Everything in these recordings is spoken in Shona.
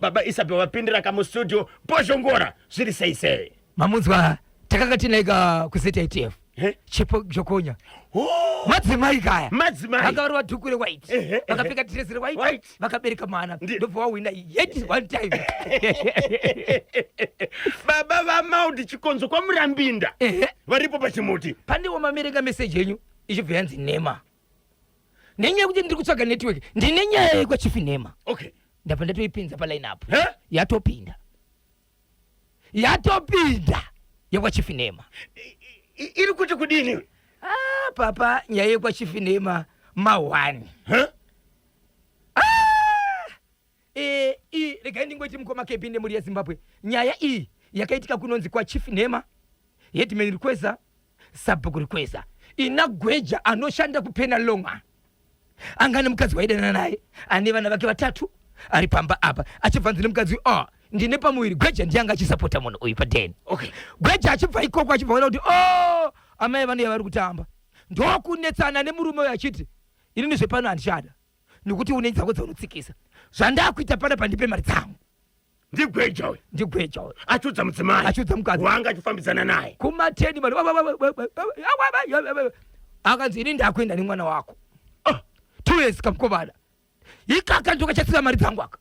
Baba Isabel vapindira kamustudio. Bhozhongora, zviri sei sei? Mamunzwa, takanga tinaika kuZITF. Chipo Jokonya. Oh! Madzimai kaya. Madzimai. Vakarova dhuku rewhite. Vakapfeka dress rewhite. White. Vakabereka mwana. Ndobva wawina yet one time. Baba vaMaudi Chikonzo kwaMurambinda. Varipo pachimuti. Pane wamamerenga message yenyu ichibva yanzi Nema. Nenyaya yekuti ndiri kutsvaga network, ndine nyaya yekwaChief Nema. Ndabva ndatoipinza pa line up. Yatopinda. Yatopinda yekwaChief Nema. Iri kuti kudini? Ah, papa, nyaya yekwaChief Nema ma1. E, regai ndingoti mukoma KB nemhuri yeZimbabwe, nyaya iyi yakaitika kunonzi kwaChief Nhema, Headman Rikweza, Sabhuku Rikweza, ina Gweja anoshanda kuPenalonga. Anga ane mukadzi waidanana naye, ane vana vake vatatu, ari pamba apa achibva nzi nemukadzi uyu, oh, ndine pamuviri. Gweja ndiye anga achisapota munhu uyu padeni. Gweja achibva ikoko achibva ona kuti, oh, amai vanouya vari kutamba, ndokunetsana nemurume uyu achiti inini zvepano handichada nekuti une dzako dzaunotsikisa, zvandakuita panapa ndipe mari dzangu. Ndigweja uyu. Ndigweja uyu. Achiudza mudzimai. Achiudza mukadzi. Wanga achifambidzana naye. Kumateni mari. Akanzi ini ndakuenda nemwana wako. 2 years kamukomana. Ikaka ndokachasira mari dzangu aka.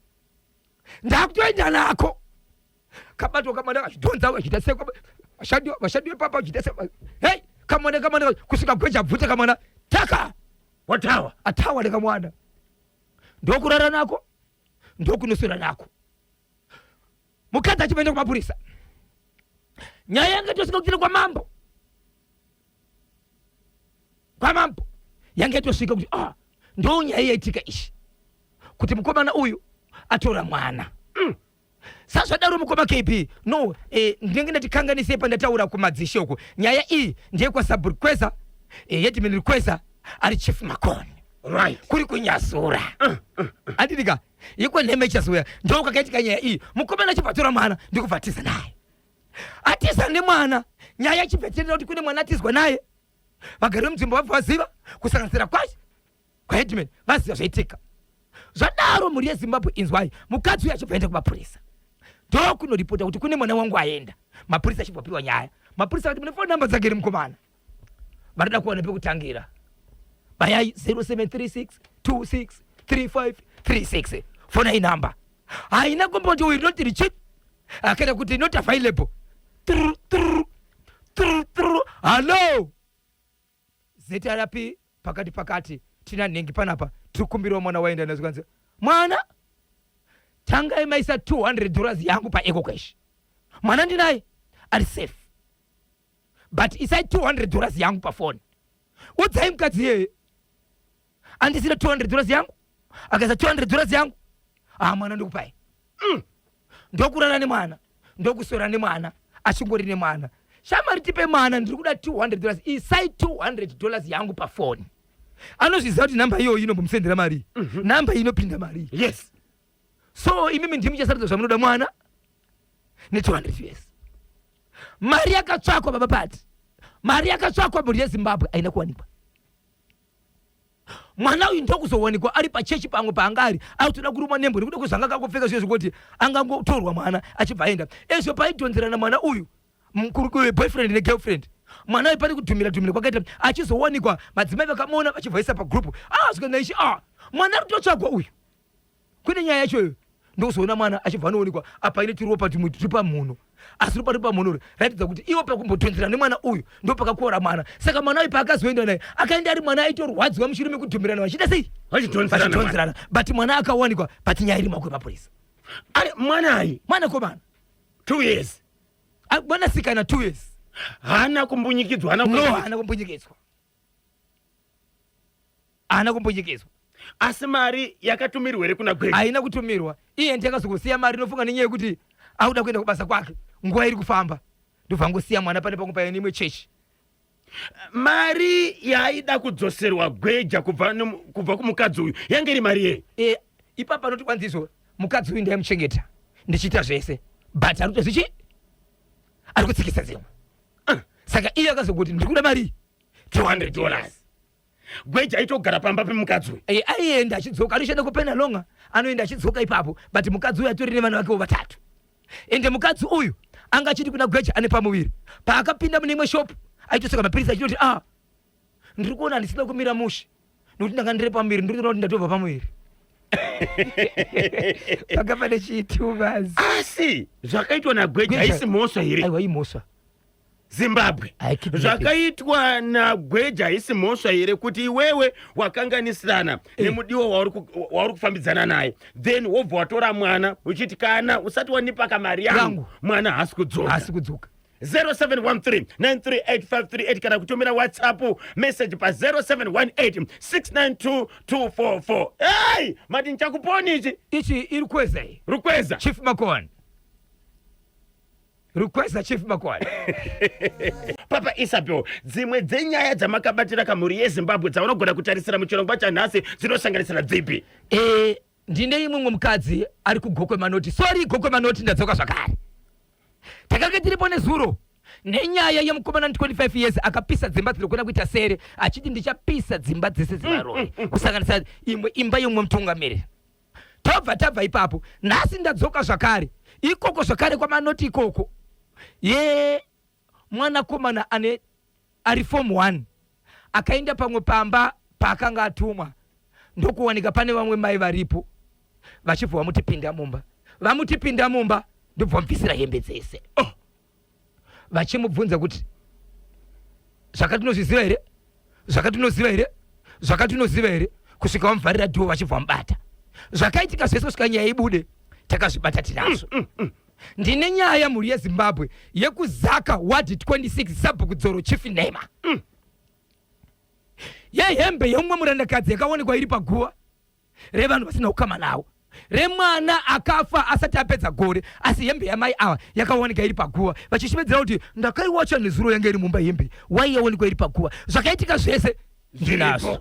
Ndakutoenda nako. Kabatwa kamwana kachidhonza kachiita sekwa. Vashandi vepapa vachiita sekwa. Hey, kamwana kamwana kusvika gweja bvuta kamwana. Taka. Watawa. Atawa nekamwana. Ndokurara nako. Ndokunoswera nako. Mukadzi achibva kumapurisa. Nyaya yanga itosvika kuchiri kwamambo. Kwamambo. Yanga itosvika kuti ndo nyaya yaitika ishi. Kuti mukomana uyu atora mwana. Sazvadaro mukoma KB, no, ndinenge ndatikanganise pandataura kumadzishe uko. Nyaya iyi ndeye kwaSabhuku Kweza, Headman Kweza ari Chief Makoni. Kuri kunyasura. Andidika, iko nhema ichazouya. Ndo kwakaitika nyaya iyi. Mukomana achibva atora mwana ndikubva atiza naye. Atiza nemwana, nyaya ichibva itendera kuti kune mwana atizwa naye. Vagari vemunzvimbo vabva vaziva kusanganisira kwacho kwaHeadman vaziva zvaitika. Zvadaro mhuri yeZimbabwe inzwai, mukadzi uyu achibva aenda kumapurisa. Ndokunoripota kuti kune mwana wangu aenda. Mapurisa achibva apiwa nyaya. Mapurisa akati mune phone number dzake here mukomana? Varida kuwana pekutangira. Bayai 0736263536. Fonai number. Haina kumboti will not reach it. Akada kuti not available. Tru, tru, tru, tru. Hello. ZRP pakati pakati tina nhengi panapa tiri kukumbirawo mwana waenda nazo kanzi mwana tangai maisa 200 dollars yangu pa EcoCash mwana ndinaye ari safe but isai 200 dollars yangu pafoni udzai mukadzi iyeye andisina 200 dollars yangu akaisa 200 dollars yangu mwana ndikupai. Ndokurara nemwana, ndokuswera nemwana, achingori nemwana. Shamari tipe mwana, ndiri kuda 200 dollars. Isai 200 dollars yangu pafoni. Anozviziva kuti namba iyoyi inombomusendera mari. Namba iyi inopinda mari. So imimi ndimi muchasaridza zvamunoda mwana ne 200 US. Mari yakatsvakwa baba Pati. Mari yakatsvakwa mhuri yeZimbabwe haina kuwanikwa. Mwana uyu ndokuzowanikwa ari pachechi pamwe paanga ari akutoda kurumwa nembwa nekuda kwezvanga akangopfeka zviye zvekuti angangotorwa mwana achibva aenda. Ezvo paidhonzerana mwana uyu boyfriend negirlfriend, mwana uyu pane kudhumira dhumira kwakaita achizowanikwa madzimai vakamuona vachibvaisa pagroup. Zvika naishi, mwana ari kutotsvagwa uyu. Kune nyaya yacho iyo ndokuzoona mwana achibva anoonekwa apa aine turopa tumwe turi pamhuno, asi ropa riri pamhuno iri raitidza kuti ivo pakumbodhonzera nemwana uyu ndopakakora mwana. Saka mwana uyu paakazoenda naye akaenda ari mwana aitorwadziwa mushure mekudhumirana vachiita sei? Vachidhonzerana. Vachidhonzerana. But mwana akawanikwa, but nyaya iri mumaoko emapurisa. Ari mwana ayi? Mwana komana. 2 years. Mwanasikana 2 years. Haana kumbunyikidzwa, haana No, kumbunyikidzwa. haana kumbunyikidzwa. Haana kumbunyikidzwa. Asi mari yakatumirwa here kuna Gweja? Haina kutumirwa. Iye ndiye akazongosiya mari, inofunga nenyaya yekuti akuda kuenda kubasa kwake, nguva iri kufamba. Ndobva angosiya mwana pane pamwe paine imwe chechi. Mari yaaida kudzoserwa Gweja kubva kumukadzi uyu yange iri mari yei? Ipapa anoti kwanzi izvo mukadzi uyu ndaimuchengeta ndichiita zvese, but ari kuita zvichi ari kutsikisa dzimwe. Saka iye akazongoti ndiri kuda mari 200 dollars. Gweja aitogara pamba pemukadzi uyu. Eh, aienda achidzoka, anoshanda kuPenalonga, anoenda achidzoka ipapo, but mukadzi uyu atori nevana vakewo vatatu. Ende mukadzi uyu anga achiti kuna Gweja ane pamuviri. Paakapinda mune imwe shop aitoseka mapirisi achitoti ah, ndiri kuona handisina kumira mushe nokuti ndanga ndiri pamuviri, ndiri kuona kuti ndatobva pamuviri. Panga pane chiitumazi. Asi zvakaitwa naGweja haisi mhosva here? Aiwa, imhosva. Zimbabwe, zvakaitwa naGweja haisi mhosva here kuti iwewe wakanganisirana eh, nemudiwa wauri kufambidzana naye, then wobva watora mwana uchiti kana usati wanipa kamari yangu mwana haasi kudzoka? Haasi kudzoka. 0713938538 kana kutumira WhatsApp message pa 0718 692 244. Hey, mati ndichakuponi ichi. Ichi iri kweza iyi. Rukweza. Chief Makoni. Rukweza, Chief Makoni. Papa Isabel, dzimwe dzenyaya dzamakabatira kamhuri yeZimbabwe dzaunogona kutarisira muchirongwa chanhasi dzinosanganisira dzipi? Ndine imwe mukadzi ari kuGokwe Manoti. Sorry, Gokwe Manoti, ndadzoka zvakare. Takange tiripo nezuro nenyaya yemukomana 25 years akapisa dzimba dzinogona kuita sere, achiti ndichapisa dzimba dzese dzevaroyi, kusanganisa imwe imba yemumwe mutungamiri. Tobva tabva ipapo, nhasi ndadzoka zvakare ikoko zvakare kwaManoti ikoko, ye mwanakomana ane ari form 1 akaenda pamwe pamba paakanga atumwa, ndokuwanika pane vamwe mai varipo, vachibva vamuti pinda mumba. Vamuti pinda mumba, ndobva vamubvisira hembe dzese, oh. Vachimubvunza kuti zvakati unozviziva here, zvakati unoziva here, zvakati unoziva here, kusvika vamuvharira door, vachibva vamubata. Zvakaitika zvese kusvika nyaya ibude, takazvibata, tinazvo. Ndine nyaya, mhuri yeZimbabwe, yekuZaka ward 26, Sabhuku Dzoro, Chief Nema, yehembe yeumwe murandakadzi yakaonekwa iri paguva revanhu vasina kukama navo, remwana akafa asati apedza gore, asi hembe yamai ava yakaoneka iri paguva, vachishevedzera kuti ndakaiwacha nezuro, yanga iri mumba, hembe wai yaonekwa iri paguva. Zvakaitika zvese ndinazvo.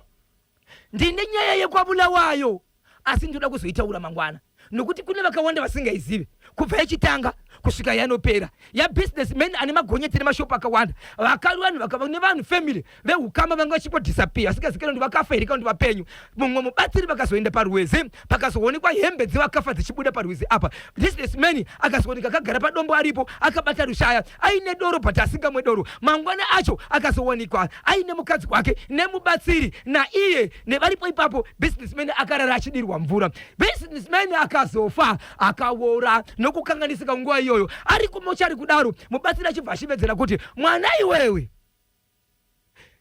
Ndine nyaya yekwaBulawayo, asi ndinoda kuzoitaura mangwana nokuti kune vakawanda vasingaizive kubva yachitanga kusvika yanopera, yabusinessman ane magonyeti nemashopu akawanda. Vanhu vakava nevanhu family veukama vanga vachingodisappear, vasingazikanwa kuti vakafa here kana kuti vapenyu. Mumwe mubatsiri vakazoenda parwizi, pakazoonekwa hembe dzevakafa dzichibuda parwizi apa. Businessman akazooneka akagara padombo aripo akabata rushaya, aine doro but asingamwe doro. Mangwana acho akazowanikwa aine mukadzi wake nemubatsiri naiye nevaripo ipapo. Businessman akarara achidirwa mvura. Businessman akazofa akaora nokukanganisika nguva iyoyo ari kumochari kudaro, mubatsiri achibva achivedzera kuti mwana iwewe,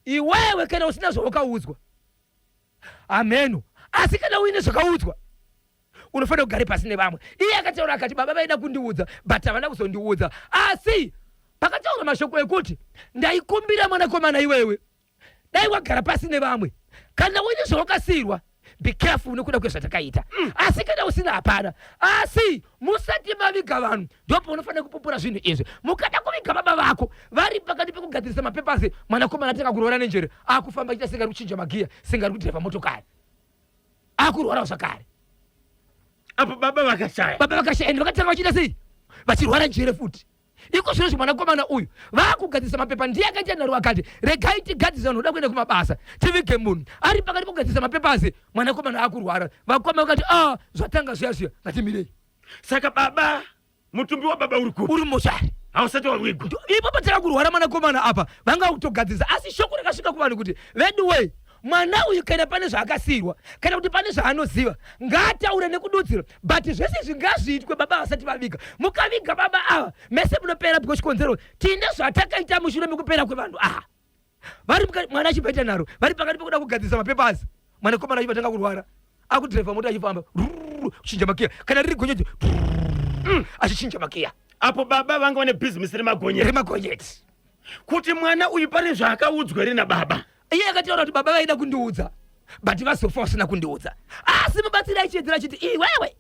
iwewe kana usina zvawakaudzwa hameno, asi kana uine zvakaudzwa unofanira kugare pasi nevamwe. Iye akataura akati baba vaida kundiudza but havana kuzondiudza, asi pakataura mashoko ekuti ndaikumbira mwanakomana iwewe dai wagara pasi nevamwe, kana uine zvawakasiyirwa be careful nekuda kwezvatakaita, asi kana usina hapana. Asi musati maviga vanhu ndopaunofanira kupupura zvinhu izvi. Mukada kuviga baba vako vari pakati pekugadzirisa mapepasi, mwanakomana atanga kurwara nenjere, akufamba achiita sengari kuchinja magiya, sengari kudhiraivha motokari, akurwarawo zvakare. Apo baba vakashaya. Baba vakashaya, ende vakatanga vachiita sei, vachirwara njere futi. Iko zvino mwanakomana uyu vaakugadzirisa mapepa, ndiye akaita nharo akati regai tigadzirisa, vanhu voda kuenda kumabasa, tivige munhu. Ari pakati pekugadzirisa mapepasi, mwanakomana akurwara. Vakoma vakati a ah, zvatanga zviya zviya, ngatimirei. Saka baba, mutumbi wababa uri kupi? Uri mumochari. Hausati wavigwa. Ipo pataka kurwara mwanakomana apa vanga kutogadzirisa, asi shoko rakasvika kuvanhu kuti veduwei, mwana uyu kana pane zvaakasiyirwa kana kuti pane zvaanoziva ngaataure nekududzira, but zvese izvi ngazviitwe baba vasati vaviga. Mukaviga baba ava mese munopera, because chikonzero tine zvatakaita mushure mekupera kwevanhu ava. Vari mwana achibva ita nharo, vari pakati pekuda kugadzirisa mapepasi, mwanakomana achibva tanga kurwara, akudhiraivha mota achifamba kuchinja makiya, kana riri gonyeti achichinja makiya. Apo baba vanga vane bhizimisi remagonyeti. Remagonyeti. Kuti mwana uyu pane zvaakaudzwa here nababa? Iye akataura kuti baba vaida kundiudza but vazofa vasina kundiudza, asi mubatsiri achiedzera achiti iwewe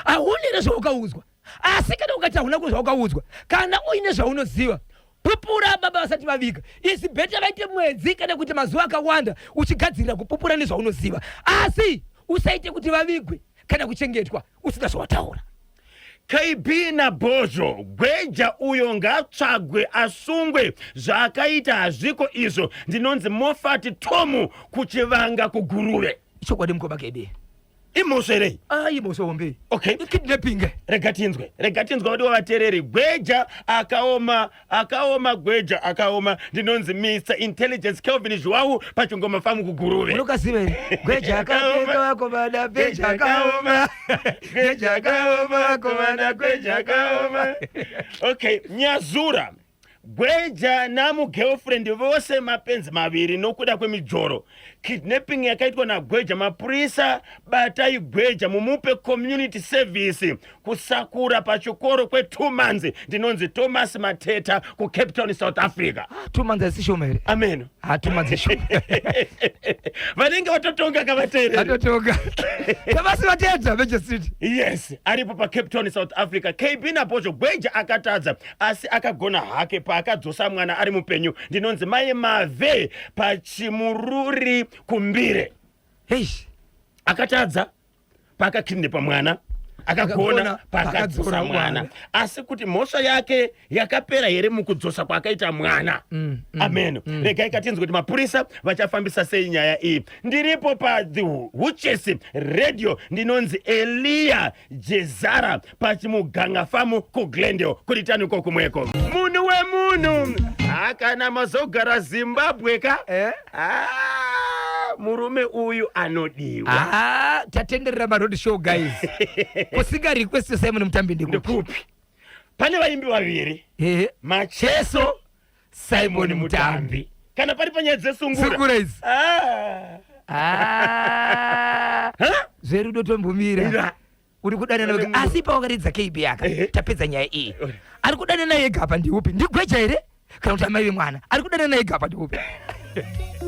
hauni here zvawakaudzwa? Asi kana ukati hauna zvawakaudzwa, kana uine zvaunoziva pupura baba vasati vaviga. Isi better vaite mwedzi kana kuti mazuva akawanda uchigadzirira kupupura nezvaunoziva, asi usaite kuti vavigwe kana kuchengetwa usina zvawataura. KB naBhozho, Gweja uyo ngaatsvagwe asungwe zvaakaita hazviko izvo. Ndinonzi Moffat Tomu kuChivanga kuGuruve. Ichokwadi mukoma KB. Imhosva here iyi? Ah, imhosva hombe. Okay. Ikidnapping. Rega tinzwe, rega tinzwe vadiwa vateereri. Gweja akaoma, akaoma Gweja akaoma. Ndinonzi Mr Intelligence Kelvin Zhuwawu paChingoma Farm kuGuruve. Munokaziva here? Gweja akapfeka vakomana, gweja akaoma. Gweja akaoma vakomana, gweja akaoma. Okay, Nyazura. Gweja namugirlfriend vose mapenzi maviri nokuda kwemijoro. Kidnapping yakaitwa naGweja mapurisa batai Gweja mumupe community service kusakura pachikoro kwe 2 months. Ndinonzi Thomas Mateta kuCape Town South Africa. Ah, 2 months haisi shoma here? Amen. Ah, 2 months ishoma. Vanenge vatotonga kavateereri. Vatotonga. Thomas Mateta Major Street. Yes, aripo paCape Town South Africa. KB naBhozho Gweja akatadza asi akagona hake paakadzosa mwana ari mupenyu. Ndinonzi Mai Mave paChimururi kuMbire. Eish. Akatadza paakakidnepa mwana akagona paakadzosa mwana asi kuti mhosva yake yakapera here mukudzosa kwaakaita mwana amen regai katinzwe kuti mapurisa vachafambisa sei nyaya iyi ndiripo pa the huchesi radio ndinonzi eliya jezara pachimuganga famu kuglendale kuri tani uko kumweko munhu wemunhu akana mazogara zimbabwe ka Eh? Ah, murume uyu anodiwa Ah, tatenderera maroad show guys kusinga request Simon Mutambi ndikupi ndikupi pane vaimbi vaviri Eh, macheso Simon Mutambi kana pari panyaya dzesungura sungura idzi Ah. Ah, Ha? zverudo tombomira Ira. uri kudanana wega asi pawakaridza KB aka Ehe. tapedza nyaya iyi ari kudanana ega apa ndiupi ndigweja here kana kuti amai vemwana ari kudanana ega apa ndiupi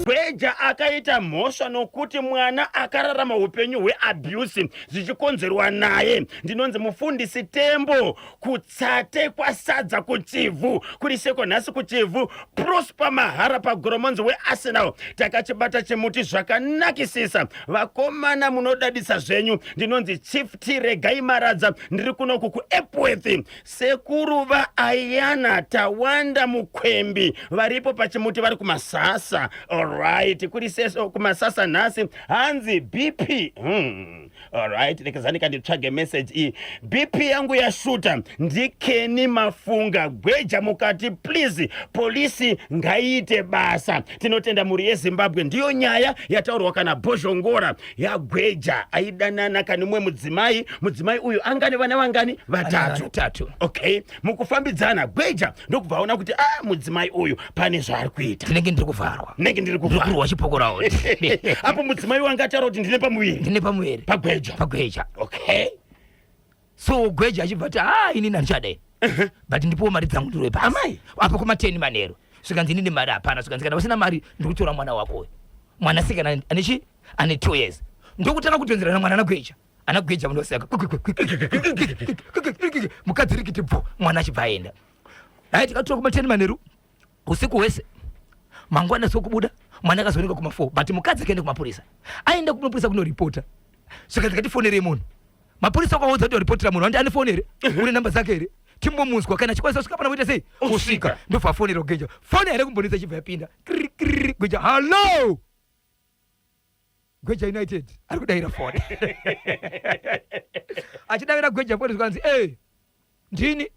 Gweja akaita mhosva nokuti mwana akararama upenyu hweabuse zvichikonzerwa naye. Ndinonzi mufundisi Tembo kutsate kwasadza kuchivhu kuri seko nhasi kuchivhu Prosper Mahara pagoromonzi weArsenal takachibata chimuti zvakanakisisa. Vakomana munodadisa zvenyu. Ndinonzi Chief T Regai Maradza ndiri kunoku kuEpworth. Sekuru vaAyana Tawanda Mukwembi varipo pachimuti vari kumasasa. Alright, kuri seso kumasasa nhasi hanzi BP. Alright, rekezani kanditsvage message iyi. BP yangu yashuta ndikeni mafunga gweja mukati please polisi ngaiite basa. Tinotenda mhuri yeZimbabwe ndiyo nyaya yataurwa kana Bhozhongora yagweja aidanana kani umwe mudzimai mudzimai uyu anga nevana vangani vatatu vatatu okay mukufambidzana gweja ndokubva aona kuti ah mudzimai uyu pane zvaari kuita ndinenge ndiri kuvharwa ndinenge ndiri ndiri kuvharwa kurwa chipokorawo apo mudzimai wanga ataura kuti ndine pamuviri ndine pamuviri pagweja pagweja okay so gweja achibva ti ha inini handichadai but ndipiwo mari dzangu ndirove pasi Amai. apo kuma10 manheru zvikanzi inini mari hapana zvikanzi kana usina mari ndiri kutora mwana wako uyu mwanasikana anechi ane 2 years ndokutanga kudhonzerana mwana anagweja anagweja munoseka mukadzi rikiti bvo mwana achibva aenda hai tikatora kuma10 manheru usiku hwese mangwana sokubuda mwana akazooneka kuma4 but mukadzi akaenda kumapurisa aenda kumapurisa kunoripota zvikanzi ngatifonerei munhu mapurisa akaudza kuti waripotera munhu andi ane foni here une namba dzake here timbomunzwa kana achikwanisa kusvika pana kuita sei kusvika ndobva afonera gweja foni here kumbonetsa ichibva yapinda Kiri, kiri, gweja hallo gweja united ari kudayira foni achidavira gweja foni zvikanzi e ndini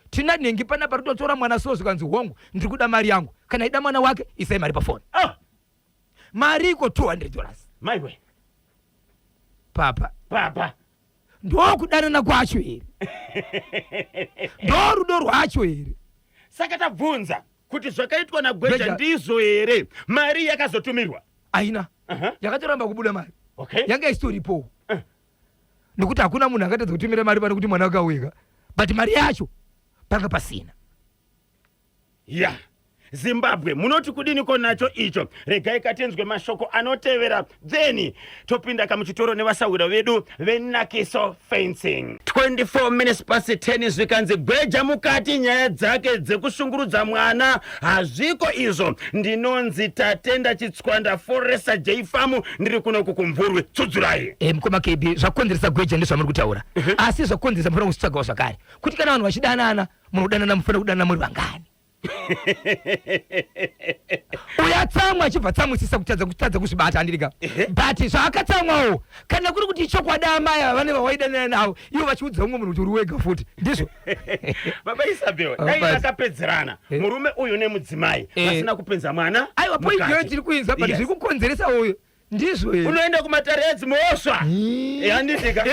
tina nhengi panapa ritotora mwana so zvikanzi hongu ndiri kuda mari yangu kana ida mwana wake isai mari pafoni ah mari iko 200 dollars maiwe papa papa ndokudanana kwacho here ndorudo rwacho here saka tabvunza kuti zvakaitwa nagweja Gweja. ndizvo here mari yakazotumirwa haina Aha. yakatoramba kubuda mari okay yanga isitoripowo nekuti hakuna munhu angatadza kutumira mari pane kuti mwana akaweka but mari yacho panga pasina ya Zimbabwe munoti kudiniko nacho icho? Regai katinzwe mashoko anotevera then topinda kamuchitoro nevasahwira vedu veNakiso Fencing. 24 minutes past 10 zvikanzi gweja mukati nyaya dzake dzekushungurudza mwana hazviko izvo. Ndinonzi Tatenda Chitswanda Forester J Farm ndiri kuno kuKumvurwi. Tsudzurai. Eh, mukoma KB zvakonzeresa gweja ndezvamuri kutaura asi zvakonzeresa mufanira kuzvitsvagawo zvakare kuti kana vanhu vachidanana munodanana mufanira kudanana muri vangani uyo atsamwa achibva tsamwisisa kutadza kutadza kuzvibata handirika but zvaakatsamwawo kana kuri kuti ichokwadi amai ava vane vawaidanana navo ivo vachiudza umwe munhu kuti uri wega futi ndizvo Baba Isabel, Oh, dai but- vakapedzerana murume uyu nemudzimai vasina kupinza mwana Aiwa point mukati. iyoyo tiri kuinzwa but zviri kukonzeresa uyo ndizvo here? Unoenda kumatare edzimhosva handitika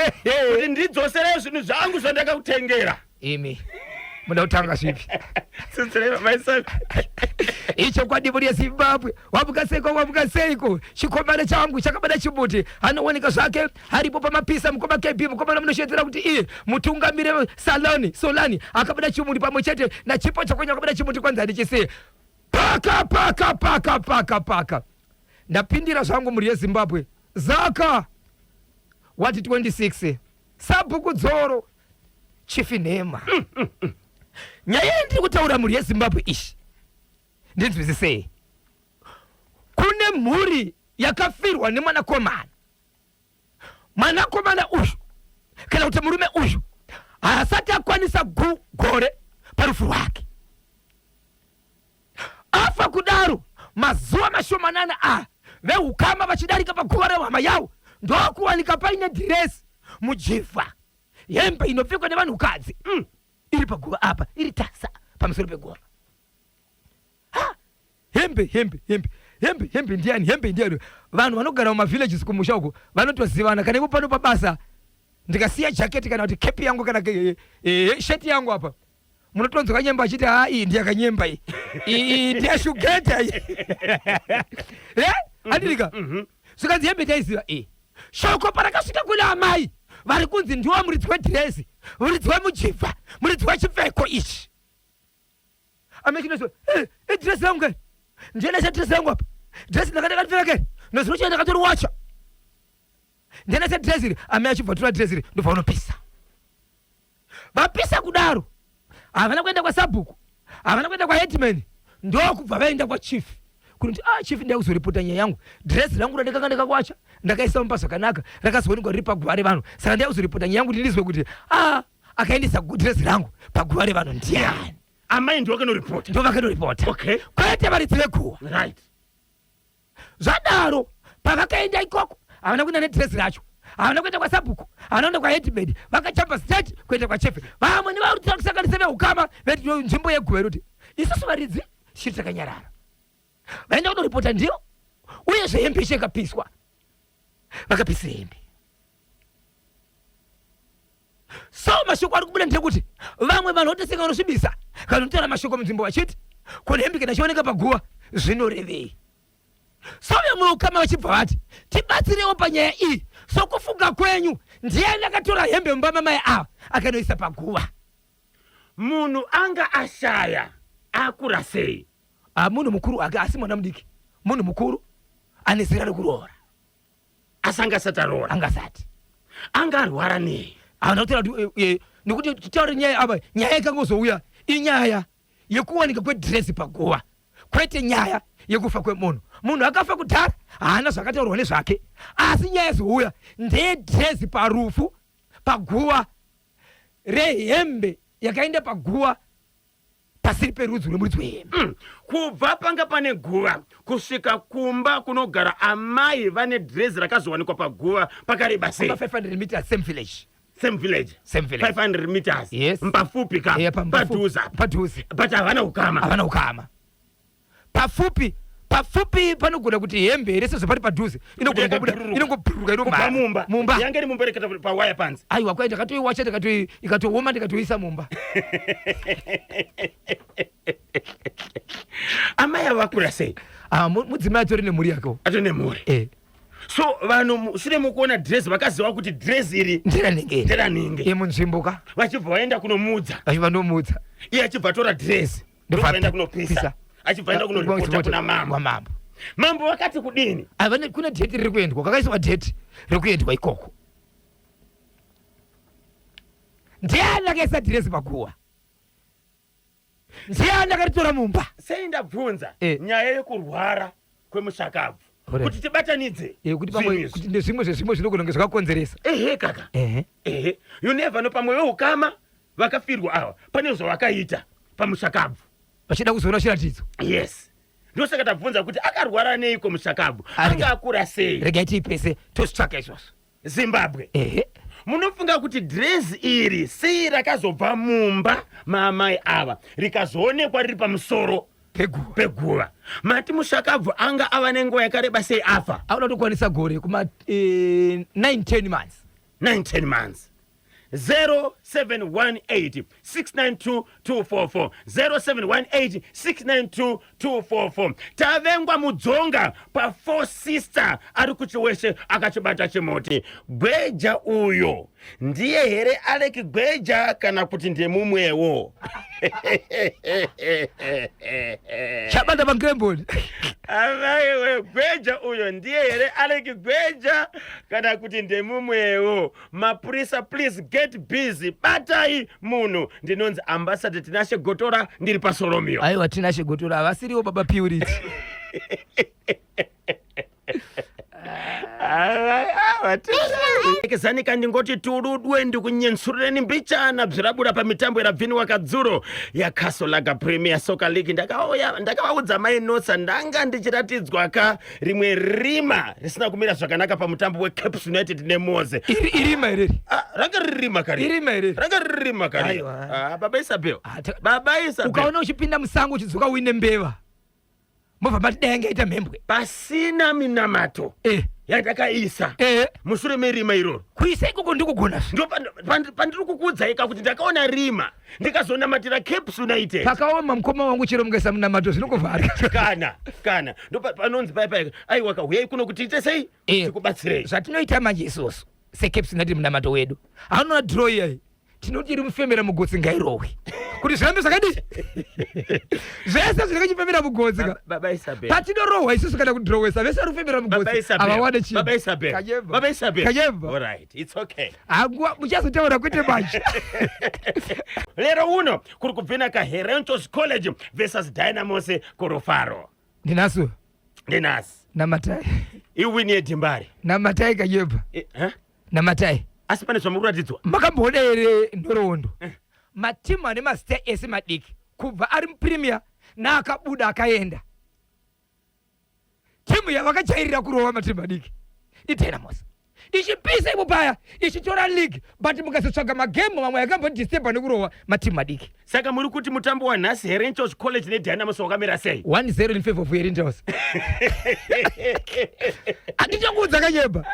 kuti ndidzoserei zvinhu zvangu zvandakakutengera. Imi muda kutanga zvipi? Tsutsirai baba Isabel. Ichokwadi mhuri yeZimbabwe, wamuka seiko, wamuka seiko? Chikomana changu chakabata chimuti, anooneka zvake aripo pamapisa. Mukoma KB, mukomana munoshedzera kuti iye mutungamire saloni solani akabata chimuti pamwe chete naChipo Chakwenya akabata chimuti kwanzi handichisiye. Paka paka paka paka paka ndapindira zvangu mhuri yeZimbabwe. Zaka wati 26 sabhuku Dzoro Chief Nhema. Nyaya yandiri kutaura mhuri yeZimbabwe ishi ndinzwisisei. Kune mhuri yakafirwa nemwanakomana. Mwanakomana uyu kana kuti murume uyu haasati akwanisa gore parufu rwake. Afa kudaro mazuva mashomanana a veukama vachidarika paguva rehama yavo ndokuwanika paine dhiresi mujivha hembe inopfekwa nevanhukadzi iri paguva apa iri tasa pamusoro peguva. Ha, hembe hembe hembe hembe hembe ndiani, hembe ndiani? Vanhu vanogara mumavillages kumusha uko vanotozivana. Kana ivo pano pabasa ndikasiya jaketi kana kuti kepi yangu kana sheti yangu apa munotonzwa kanyemba achiti ha, iyi ndiyakanyemba iyi, iyi ndiyashugeta iyi. Andirika zvikanzi hembe taiziva iyi. Shoko parakasvika kuna amai vari kunzi ndiwo muridzi wedhirezi, muridzi wemujivha, muridzi wechipfeko ichi, amai chinoziva idhirezi yangu kai, ndienesa dhirezi yangu apa, dhirezi ndanga ndakatipfeka kai nozino chii ndakatoriwacha, ndienesa dhirezi iri. Amai achibva tora dhirezi iri ndobva unopisa. Vapisa kudaro havana kuenda kwasabhuku, havana kuenda kwaheadman, ndokubva vaenda kwachief kunoti ah, chief, ndaya kuzoripota nyaya yangu, dhirezi rangu randakanga ndakakwacha ndakaisa mumba zvakanaka rakazoonekwa riri paguva revanhu, saka ndaya kuzoripota nyaya yangu kuti ndizwe kuti ah, akaendesa dhirezi rangu paguva revanhu ndiani. Amai ndiwo vakanoripota. Ndo vakanoripota. Kwete varidzi veguva. Zvadaro pavakaenda ikoko havana kuenda nedhirezi racho, havana kuenda kwasabhuku, havana kuenda kwaheadman, vakajamba straight kuenda kwachefe. Vamwe nevarudzira kusanganisa veukama venzvimbo yeguva iroti isusu varidzi tichiri takanyarara, vaenda kunoripota ndiyo, uyezve hembe icho ikapiswa, vakapisira hembe. So mashoko ari kubuda ndekuti vamwe vanhu votoseka vanosvibisa kana kutaura mashoko munzvimbo vachiti kune hembe kana ichioneka paguva zvinorevei. So vamwe ukama vachibva vati tibatsirewo panyaya iyi, sokufunga kwenyu ndiani akatora hembe mumba mamai ava akanoisa paguva? Munhu anga ashaya akura sei? Ah, munhu mukuru ake asi mwana mudiki, munhu mukuru ane zera rekuroora. Asi anga asati aroora? Anga asati. Anga arwara nei? Haana kutaura kuti nekuti titaure nyaya apa, nyaya ikangozouya inyaya yekuwanika kwedhirezi paguva, kwete nyaya yekufa kwemunhu. Munhu akafa kudhara haana zvakataurwa nezvake, asi nyaya yazouya ndeyedhirezi parufu paguva rehembe yakaenda paguva pasiri perudzi rwemuridzi wehembe. Kubva panga pane guva kusvika kumba kunogara amai vane dhirezi rakazowanikwa paguva pakareba sei? 500 meters, same village. Same village. Same village. 500 meters. Yes. Mpafupi ka. Yeah, Padhuze. Padhuze. But havana ukama. Havana ukama. Pafupi pafupi panogona kuti hembe here sezvo pari padhuze inogona kubuda, inongobhururuka inomhara mumba. Mumba. Yange iri mumba reketa pawaya panze. Aiwa, kwai ndakatoiwacha ndikatoi ikatooma ndikatoisa mumba. Amai ava vakura sei? Ah, mudzimai atori nemhuri yakewo. Atori nemhuri. So vanhu mushure mekuona dhirezi vakaziva kuti dhirezi iri nderanhinge. Nderanhinge. Yemunzvimbo ka. Vachibva vaenda kunomudza. Vachibva nomudza. Iye achibva atora dhirezi. Ndokuenda kunopisa. Pisa. Achibva aenda kunoripota kuna mambo. Kwamambo. Mambo vakati kudini? Avane kune dheti riri kuendwa, kwakaiswa dheti riri kuendwa ikoko. Ndiani akaisa dhiresi paguva? Ndiani akaritora mumba? Sei ndabvunza Eh. nyaya yekurwara kwemushakabvu Alright. kuti tibatanidze Eh, kuti zvinhu pamwe izvi. kuti ndezvimwe zvezvimwe zvinogona kunge zvakakonzeresa. Ehe kaka. Ehe. Ehe, you never know, pamwe veukama vakafirwa ava pane zvavakaita pamushakabvu. Vachida kuzoona chiratidzo. Yes, ndosaka tabvunza kuti akarwara neiko mushakabvu, Arega. anga akura sei? Regai tiipese tozvitsvaka izvozvo. Zimbabwe. Ehe. Munofunga kuti dhirezi iri sei rakazobva mumba maamai ava rikazoonekwa riri pamusoro peguva? Peguva. Mati mushakabvu anga ava nenguva yakareba sei afa? Auda kutokwanisa gore kuma 9 10 months. 9 10 months. 0718 692 244, 0718 692 244. Tavengwa Mudzonga pa4 Sister ari kuChiweshe akachibata chimuti. Gweja uyo ndiye here Alec Gweja kana kuti ndemumwewo? Chabanda pangremboni. Amaiwe, Gweja uyo ndiye here Alec Gweja kana kuti ndemumwewo? Mapurisa, please get busy, batai munhu. Ndinonzi Ambassador Tinashe Gotora, ndiri paSolomio. Aiwa, Tinashe Gotora havasiriwo baba Purity. Zanika ndingoti turudwe ndikunyensurureni mbichana bzvirabura pamitambo yerabviniwa kadzuro yaCastle Lager Premier Soccer League. Ndakauya ndakavaudza Mai Notsa, ndanga ndichiratidzwa ka rimwe rima risina kumira zvakanaka pamutambo weCaps United neMoze. Irima ireri. Ah, ranga riri rima kari. Irima ireri. Ranga riri rima kari. Aiwa. Ah, baba Isabel. Ah, Baba Isabel. Ukaona uchipinda musango uchidzoka uine mbeva, mobva mati dai yange yaita mhembwe. Pasina minamato yatakaisa mushure merima iroro. Kuisa ikoko ndikugona zve. Ndo pandiri kukuudzaika kuti ndakaona rima ndikazonamatira Caps United. Pakaoma, mukoma wangu, chero mukaisa munamato zvinongovharika. Kana ndo panonzi paya paya, aiwa ka, huyai kuno kuti tiite sei? Tikubatsirei. Zvatinoita manje isusu seCaps United, munamato wedu haunoona draw iyai, tinoti iri mufemera mugotsi ngairohwe kuti zvirambe zvakadii, zvese zvinenge chifemera mugotsi ka. Baba Isabel. Patinorohwa isusu kana kudrowesa, vese vari kufemera Baba mugotsi Isabel. havawane chinhu. Baba Isabel. Kanyemba. Baba Isabel. Kanyemba. All right, it's okay. Hanguva muchazotaura kwete manje. Lero uno kuri kubvinaka Herentals College versus Dynamos kuRufaro. Ndinaso. Ndinasi. Namatai. Iwini yeDimbare. Namatai, Kanyemba. Eh? Namatai. Asi pane zvamuri kuratidzwa. Makamboona here nhoroondo, matimu ane mazita ese madiki kubva ari muPremier naakabuda akaenda, timu yavakajairira kurova matimu madiki iDynamos, ichipisa ipo paya ichitora league, but mukazotsvaga magemu mamwe akambodisturba nekurova matimu madiki. Saka muri kuti mutambo wanhasi Herentals College neDynamos wakamira sei? 1-0 in favor of Herentals. Handichakuudza, Kanyemba,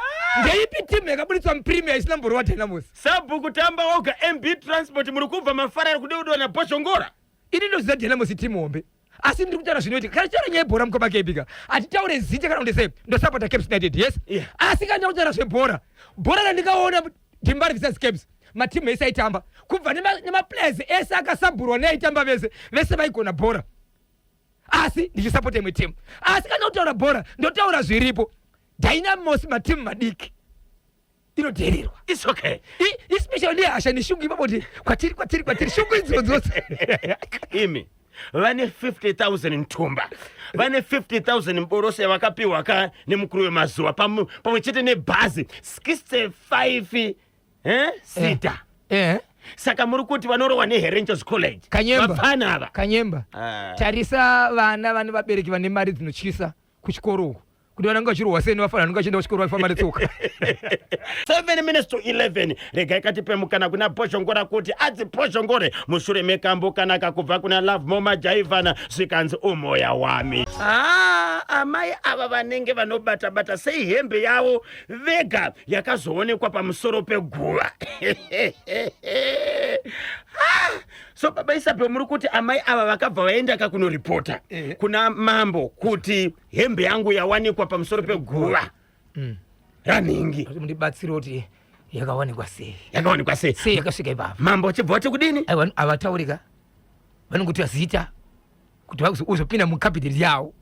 ndeipi timu yakabuditswa muPremier isina mborova Dynamos? Sabhuku Tamba Oga, MB Transport, muri kubva mafarari kudeudwa naBhozhongora. Ini ndoziva Dynamos itimu hombe, asi ndiri kutaura zvinoitika. Kana tichitaura nyaya yebhora, mukoma Kebika, hatitaure zita kana kuti sei. Ndosapota Caps United, yes. Asi kana ndakutaura zvebhora, bhora randikaona Dembare versus Caps, matimu ese aitamba kubva nemaplayers ese akasabhurwa neaitamba, vese vese vaigona bhora, asi ndichisapota imwe timu. Asi kana kutaura bhora, ndotaura zviripo. Dynamos matimu madiki inodhererwa. It's okay. Especially nehasha neshungu ipapo kuti kwatiri, kwatiri, kwatiri, shungu idzo dzose. Imi vane 50,000 ntumba, vane 50,000 mboroso yavakapiwa ka nemukuru wemazuva pamwe chete nebhazi 65 sita. Saka muri kuti vanorohwa neHerentals College? Kanyemba. Vapfana ava. Kanyemba. Ah. Tarisa vana vane vabereki vane mari dzinotyisa kuchikoro uku, kuti vanenge vachirohwa sei nevafana vanenge vachienda kuchikoro vaifamba netsoka. 7 minutes to 11. Regai katipe mukana kuna Bhozhongora kuti adzi Bhozhongore mushure mekambo kanaka kubva kuna Love Moma Jaivana, zvikanzi umoya wami. Ah, amai ava vanenge vanobata-bata sei hembe yavo vega yakazoonekwa pamusoro peguva? Ah, so baba Isabel, muri kuti amai ava vakabva vaenda kakunoripota kuna mambo kuti hembe yangu yawanikwa pamusoro peguva raningi? Kuti mundibatsire kuti yakawanikwa sei. Yakawanikwa sei? Sei yakasvika ipapo? Mambo achibva vati kudini? Aiwa, havataurika, vanongotiwa zita. Kuti uzopinda mucabinet yawo,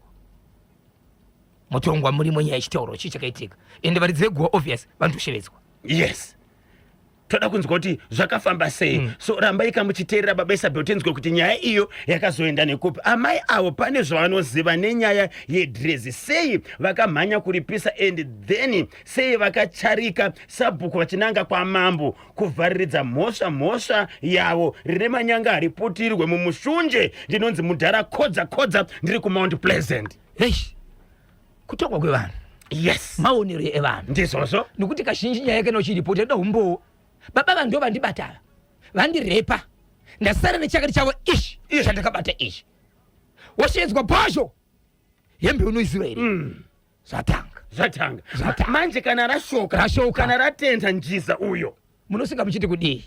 mutongwa murimo, nyaya yechitauro chii chakaitika, ende varidzi veguva obvious vanotoshevedzwa. Yes, toda kunzwa kuti zvakafamba sei. So rambai kamuchiteerera Baba Isabel, tinzwe kuti nyaya iyo yakazoenda nekupi. Amai avo pane zvavanoziva nenyaya yedhirezi. Sei vakamhanya kuripisa, and then sei vakacharika sabhuku vachinanga kwamambo kuvhariridza mhosva yavo? Rine manyanga hariputirwe mumushunje. Ndinonzi Mudhara Kodza Kodza, ndiri kuMount Pleasant. Eish, kutongwa kwevanhu. Maonero evanhu. Ndizvozvo. Nekuti kazhinji nyaya kana uchiripota inoda umbowo. Baba vanhu ndo vandibata ava, vandirepa, ndasara nechakati chavo ichi chandakabata ichi. Woshedzwa bhozho, hembe unoiziva here? Zvatanga. Zvatanga. Zvatanga. Manje kana rashoka, Rashoka. kana ratenda njiza uyo, munosvika muchiti kudii?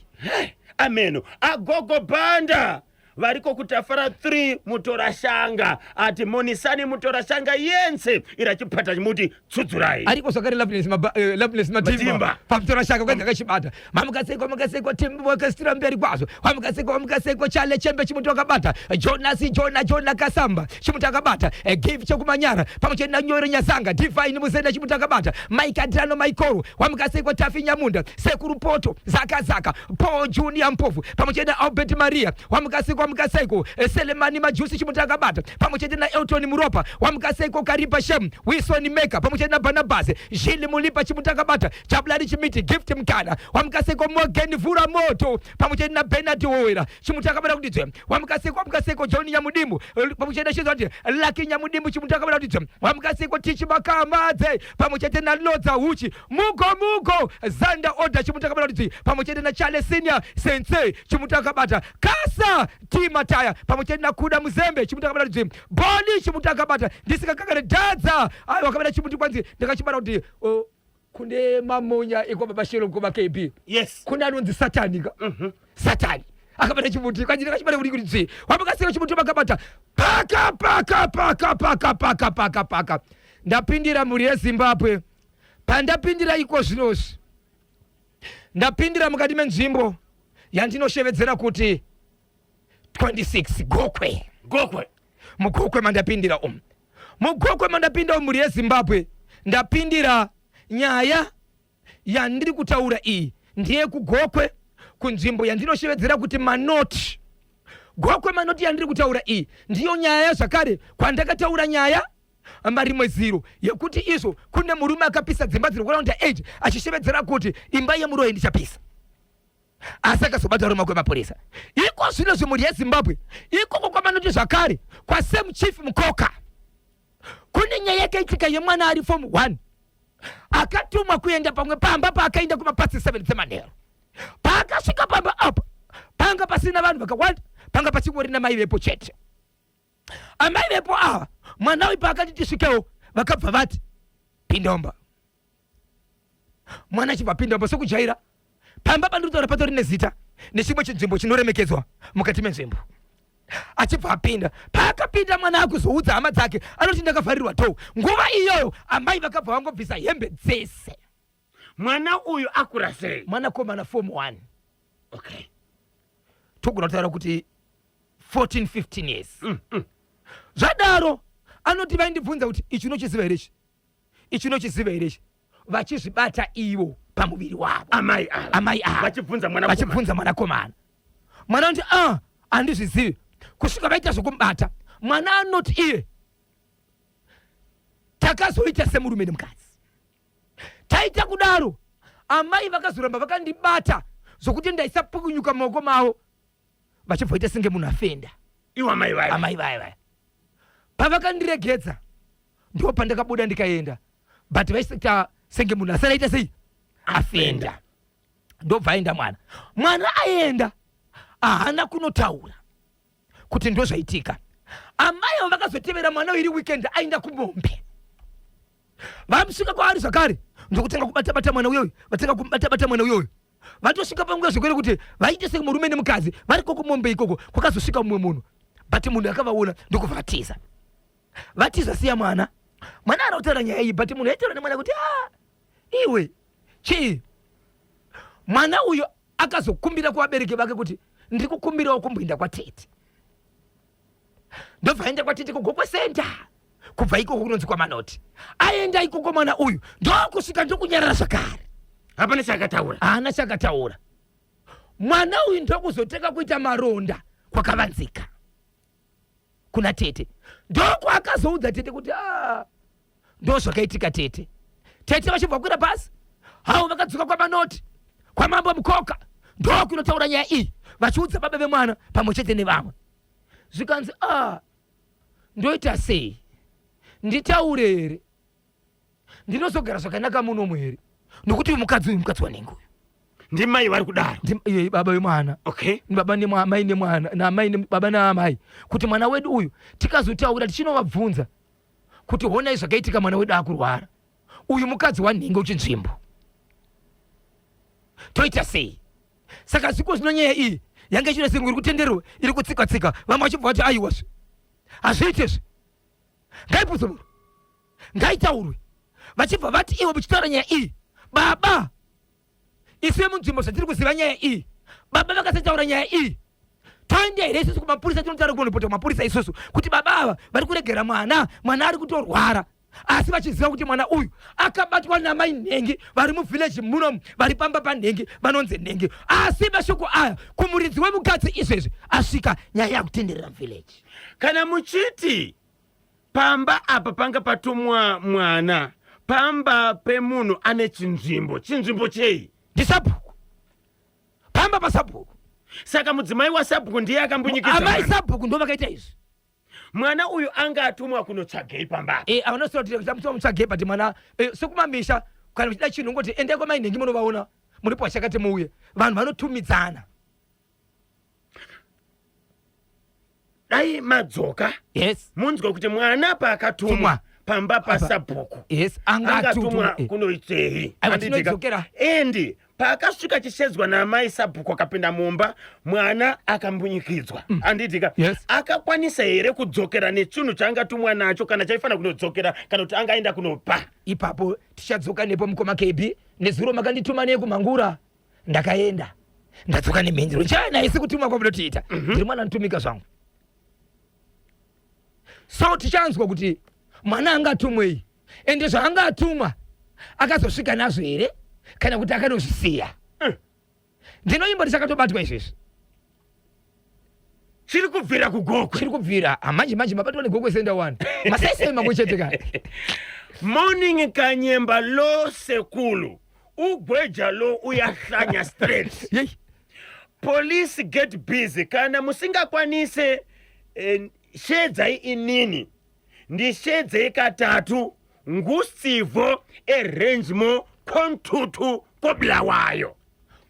Ameno. Agogo Banda variko kuTafara 3 Mutorashanga, ati monisani Mutorashanga yense irachipata chimuti tsudzurai. Ariko zvakare Loveness Loveness Matimba. Matimba. Pamutorashanga kwanzi akachibata. Mamukasekwa, mukasekwa Timbo, wakasitira mberi kwazvo. Wamukasekwa, wamukasekwa Chale Chembe, chimuti wakabata. Jonas Jona Jona Kasamba, chimuti akabata. Give Chekumanyara pamwe chete naNyore Nyazanga, Divine Muzenda, chimuti akabata. Mike Adrano Maikoro, wamukasekwa Tafi Nyamunda, Sekuru Poto Zaka Zaka, Paul Junior Mpofu pamwe chete naAlbert Maria, wamukasekwa, wamukasekwa Selemani Majusi, chimuti akabata, pamwe chete naElton Muropa, wamukasekwa Karipa Shem, Wilson Meka pamwe chete naBarnabas Jili Mulipa, chimuti akabata. Jabulani Chimiti, Gift Mkana, wamukasekwa Morgan Vura Moto pamwe chete naBernard Wowera, chimuti akabata kuti dzwe. Wamukasekwa, wamukasekwa John Nyamudimbu pamwe chete nachizwa kuti Lucky Nyamudimbu, chimuti akabata kuti dzwe. Wamukasekwa Tichi Makamadze pamwe chete naLodza Huchi Mugo Mugo Zanda Order, chimuti akabata kuti dzwi, pamwe chete naCharles Senior Sensei, chimuti akabata. Kasa T Mataya pamwe chete naKuda Muzembe, chimuti akabata kuti dzwi. Boni, chimuti akabata. Ndisikakakane Dhadza ayo akabata chimuti, kwanzi ndakachibata kuti oh, kune mamonya ekwababa Shero koma KB. Kune anonzi Satani ka. Satani akabata chimuti, kwanzi ndakachibata kuti dzwi. Wamakasika chimuti makabata paka paka paka paka paka paka paka. Ndapindira mhuri yeZimbabwe. Pandapindira iko zvinozvi, ndapindira mukati menzvimbo yandinoshevedzera kuti 26 Gokwe. Gokwe. Mugokwe mandapindira umu, mugokwe mandapinda umu, mhuri yeZimbabwe, ndapindira nyaya yandiri kutaura iyi ndeyekugokwe, kunzvimbo yandinoshevedzera kuti Manoti. Gokwe Manoti yandiri kutaura iyi ndiyo nyaya zvakare kwandakataura nyaya marimwe ziro yekuti izvo kune murume akapisa dzimba dziri kuraunda 8 achishevedzera kuti imba yemuroyi ndichapisa, asi akazobata roma kwemapurisa. Iko zvino zvimhuri yeZimbabwe, ikoko kwamanoti zvakare kwaSam Chief Mukoka kune nyaya yakaitika yemwana ari form 1 akatumwa kuenda pamwe pamba. Paakaenda kumapasi 7 dzemanheru, paakasvika pamba apa panga pasina vanhu vakawanda, panga pachingori namai vepo chete. Amai vepo ava, mwana uyu paakati tisvikewo, vakabva vati pindomba. Mwana achibva pindomba sekujaira. Pamba pandiri kutaura patori nezita nechimwe chinzvimbo chinoremekedzwa mukati menzvimbo. Achibva apinda. Paakapinda, mwana akuzoudza hama dzake, anoti ndakavharirwa to. Nguva iyoyo amai vakabva vangobvisa hembe dzese. Mwana uyu akura sei? Mwanakomana form 1. Togona kutaura kuti 14 15 years. Zvadaro anoti vaindibvunza kuti ichi unochiziva here, ichi ichi unochiziva here ichi, vachizvibata ivo pamuviri wavo. Amai ava? Amai ava. Vachibvunza mwana? Vachibvunza mwanakomana. Mwana anoti a handizvizivi, kusvika vaita zvokumubata. Mwana anoti iye takazoita semurume nemukadzi. Taita kudaro, amai vakazoramba vakandibata zvokuti ndaisapukunyuka mumaoko mavo, vachibva senge munhu afenda. Iwo amai vaya? Amai vaya vaya. Pavakandiregedza ndo pandakabuda ndikaenda, but vaisita senge munhu asati aita sei, afenda. Ndobva aenda mwana. Mwana aenda, haana kunotaura kuti ndo zvaitika. Amai avo vakazotevera mwana iri weekend aenda kumombe. Vamusvika kwaari zvakare, ndokutanga kubata-bata mwana uyoyo. Vatanga kumubata-bata mwana uyoyo, vatosvika panguva zvekwere kuti vaite semurume nemukadzi vari koko mombe ikoko. Kwakazosvika mumwe munhu, but munhu akavaona ndokubva vatiza. Vatiza, siya mwana. Mwana ari kutaura nyaya iyi, but munhu aitaura nemwana kuti a iwe chii. Mwana uyu akazokumbira kuvabereki vake kuti ndiri kukumbirawo kumboenda kwatete. Ndobva aenda kwatete kuGokwe Center. Kubva ikoko kunonzi kwaManoti. Aenda ikoko mwana uyu ndokusvika ndokunyarara zvakare. Hapana chakataura. Haana chakataura. Mwana uyu ndokuzotanga kuita maronda kwakavanzika kuna tete. Ndokwaakazoudza tete kuti ah, ndo zvakaitika tete. Tete vachibva kukwira bhasi havo vakadzoka kwaManoti kwamambo Mukoka ndokunotaura nyaya iyi vachiudza baba vemwana pamwe chete nevamwe. Zvikanzi ah, ndoita sei, nditaure here, ndinozogara zvakanaka munomu here, nokuti uyu mukadzi uyu mukadzi wanenge uyu ndimai vari kudaro. Iye baba vemwana. Okay. Baba nemai nemwana naamai baba naamai, kuti mwana wedu uyu tikazotaura tichinovabvunza kuti honai zvakaitika, mwana wedu akurwara uyu mukadzi wanhinge uchinzvimbo, toita sei? Saka zviko zvino nyaya iyi yanga ichida sengu iri kutenderwa, iri kutsika tsika, vamwe vachibva vati aiwazve hazviite zve, ngaibvunzwe, ngaitaurwe. Vachibva vati ivo muchitaura nyaya iyi baba, isu vemunzvimbo zvatiri kuziva nyaya iyi, baba vakasataura nyaya iyi toenda here isusu kumapurisa? Tinotaura kunopota kumapurisa isusu kuti baba ava vari kuregera mwana, mwana ari kutorwara, asi vachiziva kuti mwana uyu akabatwa namai nhengi vari muvhileji munomu, vari pamba panhengi vanonzi nhengi. Asi mashoko aya kumuridzi wemukadzi izvezvi asvika, nyaya yakutenderera muvhileji. Kana muchiti pamba apa panga patumwa mwana pamba pemunhu ane chinzvimbo, chinzvimbo chei? Ndisabhuku, pamba pasabhuku. Saka mudzimai wasabhuku ndiye akambunyikidza amai sabhuku, ndo vakaita izvi. Mwana uyu anga atumwa kunotsvagei pamba apa? Avanosomutsvagei but mwana sekumamisha kana uchida chinhu ungoti endai kwamai nhengi munovaona muripo wachakati muuye. Vanhu vanotumidzana. Dai madzoka. Yes. Munzwe kuti mwana paakatumwa Tumwa. pamba pasabhuku yes, angatumwa angatumwa kunoitei? Aiwa, Handitika? tinoidzokera. Endi paakasvika chishedzwa naamai sabhuku akapinda mumba, mwana akambunyikidzwa, anditika? Yes. Akakwanisa here kudzokera nechinhu chaangatumwa nacho, kana chaifanira kunodzokera, kana kuti angaenda kunopa? Ipapo tichadzoka nepo mukoma KB. Nezuro makandituma nekumhangura, ndakaenda, ndadzoka nemhinduro chana. Isi kutumwa kwamunotiita, ndiri mwana anotumika zvangu, so tichanzwa kuti mwana angatumwei, ende zvaangatumwa akazosvika nazvo here, kana kuti akanozvisiya. Ndinoimba tichakatobatwa izvezvi. Chiri kubvira kuGokwe. Chiri kubvira manje manje, mabatwa neGokwe Center one masaisai mamwe chete ka. Morning Kanyemba lo sekulu, ugweja lo uyahlanya straight. Yei. Police get busy, kana musingakwanise shedzai inini, ndishedzei katatu. Ngusivo eRangemo kontutu koBulawayo.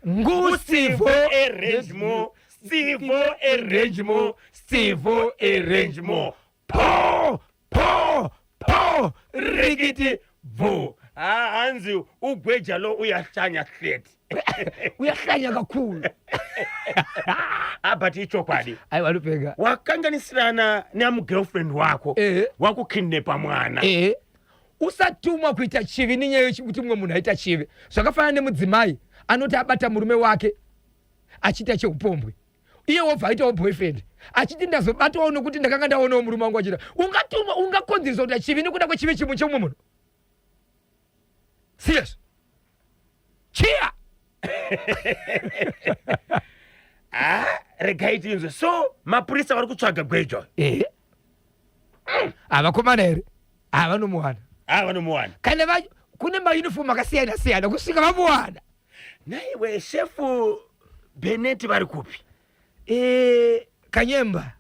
Ngusivo eRangemo, sivo eRangemo, sivo eRangemo. Po po po, rikiti bvu. Ha, hanzi ugweja lo uyahlanya straight. Uyahlanya kakhulu. Ah, but ichokwadi. Aiwa, anopega. Wakanganisirana nemugirlfriend wako, wakukidnapa mwana. Usatumwa kuita chivi nenyaya yekuti mumwe munhu aita chivi. Zvakafanana nemudzimai anoti abata murume wake achiita cheupombwe, iye wobva aitawo boyfriend achiti ndazobatwawo nokuti ndakanga ndaonawo murume wangu achiita. Ungatumwa, ungakonzeresa kuita chivi nekuda kwechivi chimwe chemumwe munhu? Serious chiya. Ah, regai tinzwe. So mapurisa vari kutsvaga gwejo? Ehe, havakomana here, havanomuwana. Ah, vanomuwana. Kana kune mayunifomu akasiyana siyana kusvika vamuwana. Naiwe shefu Beneti vari kupi? Kanyemba,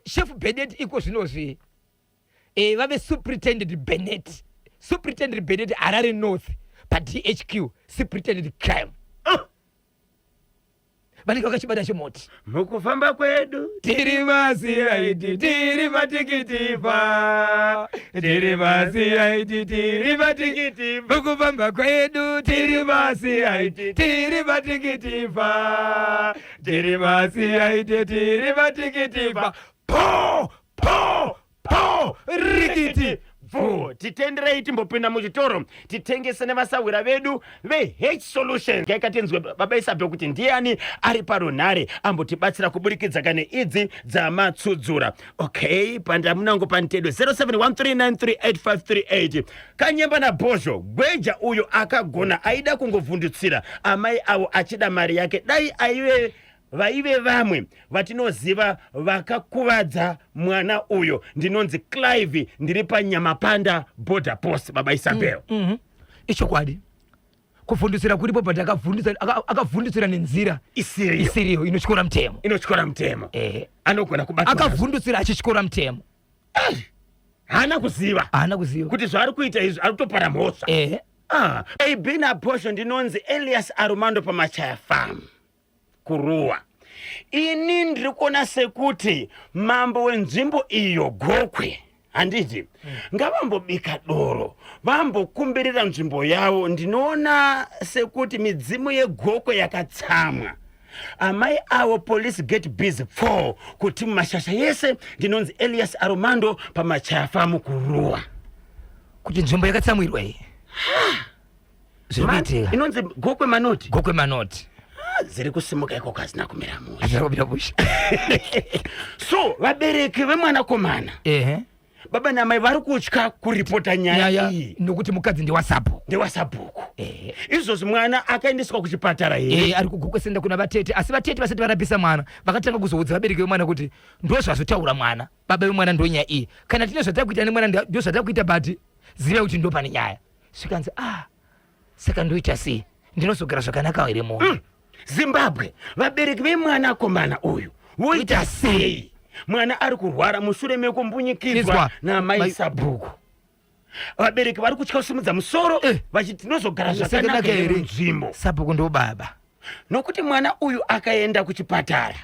shefu Benet iko zvinozvi vave Superintendent Benet, Superintendent Benet Harare North paDHQ, Superintendent Crime. Oh! Vanenge vakachibata chimoti. Mukufamba kwedu tiri maCID, tiri matikitiva, tiri maCID, tiri matikiti. Mukufamba kwedu tiri maCID, tiri matikitiva, tiri maCID, tiri matikitiva. Po po po, rikiti. Bvu, titenderei timbopinda muchitoro titengese nevasahwira vedu veh solution. Gaika tinzwe baba Isabel kuti ndiani ari parunhare ambotibatsira kuburikidza kane idzi dzamatsudzura. Okay, pandamunango panitedo 0713938538 Kanyemba naBhozho, Gweja uyo akagona aida kungovhundutsira amai avo achida mari yake dai aive vaive vamwe vatinoziva vakakuvadza mwana uyo. Ndinonzi Clive, ndiri paNyamapanda border post. Baba Isabel. Ichokwadi kuvhundutsira kuripo, but akavhundutsira nenzira isiriyo, isiriyo inotyora mutemo. Inotyora mutemo. Anogona kubatwa. Akavhundutsira achityora mutemo. Haana kuziva. Haana kuziva kuti zvaari kuita izvi ari kutopara mhosva. Ah, AB naBhozho, ndinonzi Elias Arumando paMachaya Farm kuRuwa. Ini ndiri kuona sekuti mambo wenzvimbo iyo Gokwe, handiti, ngavambobika doro vambokumbirira nzvimbo yavo. Ndinoona sekuti midzimu yeGokwe yakatsamwa amai avo. Police get busy 4 kuti mumashasha yese. Ndinonzi Elias Aromando paMachaya Farm kuRuwa. Kuti nzvimbo yakatsamwirwa iyi, zviri kuitika. Inonzi Gokwe Manoti. Gokwe Manoti. Ah, dziri kusimuka ikoko hazina kumira mushe. Hazina kumira mushe. So vabereki vemwanakomana, baba namai, vari kutya kuripota nyaya nyaya iyi nokuti mukadzi ndewasabhuku. Ndewasabhuku. Izvozvi mwana akaendeswa kuchipatara here? Ari kuGokwe senda kuna vatete, asi vatete vasati varapisa mwana vakatanga kuzoudza vabereki vemwana kuti ndo zvazotaura mwana, baba vemwana, ndo nyaya iyi. Kana tine zvatakuita nemwana, ndo zvatakuita, but zivai kuti ndo pane nyaya. Zvikanzi, "Ah, saka ndoita sei? Ndinozogara zvakanaka here munhu?" Zimbabwe, vabereki vemwanakomana uyu voita sei? Mwana ari kurwara mushure mekumbunyikidzwa Kidzwa. namai Mai sabhuku. Vabereki vari kutya kusimudza musoro vachiti tinozogara zvakanaka zvakanaka here here? munzvimbo? Sabhuku ndo baba. Nokuti mwana uyu akaenda kuchipatara,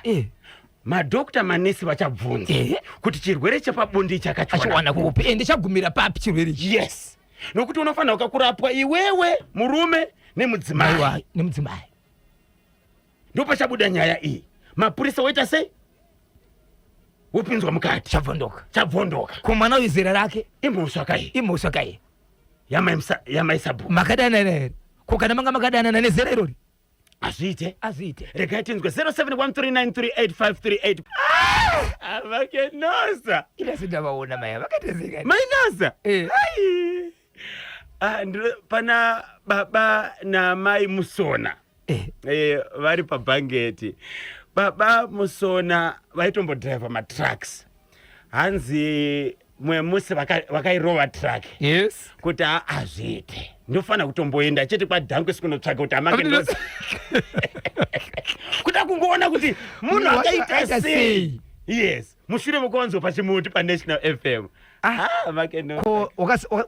madhokta, manesi vachabvunza kuti chirwere chepabonde ichi akachiwana achiwana kupi? Ende chagumira papi chirwere ichi? Yes, nokuti unofanira kurapwa iwewe murume nemudzimai. Aiwa, nemudzimai. Ndopachabuda nyaya iyi, mapurisa woita sei? Wopinzwa mukati. Chabvondoka. Chabvondoka. Ko mwana uyu zera rake? Imhosva kai. Imhosva kai. Yamaisabhuku. Makadanana here? Ko kana manga makadanana nezera irori? Hazviite. Azviite. Regai tinzwe 0713938538. Avakenosa. Ina sindavaona maya vakatezeka. Mainosa. Eh. Ai. Ah, pana baba namai Musona. Vari pabhangeti. Baba Musona vaitombodhiraivha matrucks. Hanzi mumwe musi vakairova truck kuti hazviite, ndofanira kutomboenda chete kwaDhankwesi kunotsvaga kuti amake ndozi kuda kungoona kuti munhu Munhu wacho akaita akaita sei. Sei. Yes, mushure mekuwanzwa pachimuti paNational FM. Ah, make Ko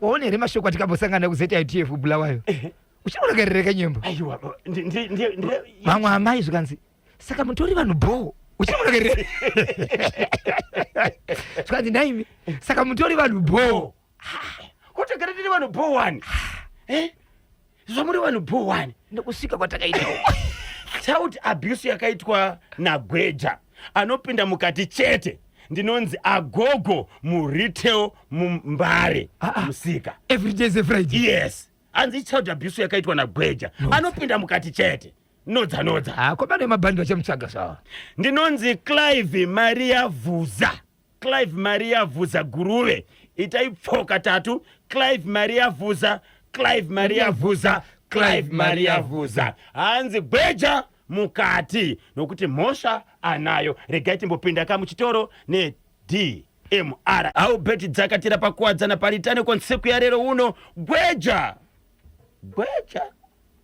waona here mashoko atikambosangana kuZITF Bulawayo? Uchinoona karereka nyembo. Aiwa, Vamwe amai zvikanzi, "Saka mutori vanhu bho." Uchinoona karere, zvikanzi, "Naimi, saka mutori vanhu bho." Kutogara tiri vanhu bho one. Eh? Zvamuri vanhu bho one. Nekusvika kwatakaita. Child abuse yakaitwa naGweja, anopinda mukati chete. Ndinonzi Agogo muretail muMbare. Ah, ah. Musika. Every day is a Friday. Yes, hanzi child abuse yakaitwa naGweja, anopinda mukati chete. Nodza nodza. Ah, ko vane mabhandi vachamutsvaga zvavo. Ndinonzi Clive Maria Vhuza, Clive Maria Vhuza, Guruve. Itai pfoka tatu. Clive Maria Vhuza, Clive Maria Vhuza, Clive Maria Vhuza. Hanzi Gweja mukati nokuti mhosva anayo. Regai timbopinda kamuchitoro neDMR. Albert Dzakatira paKuwadzana paritane konseku yarero uno. Gweja, Gweja,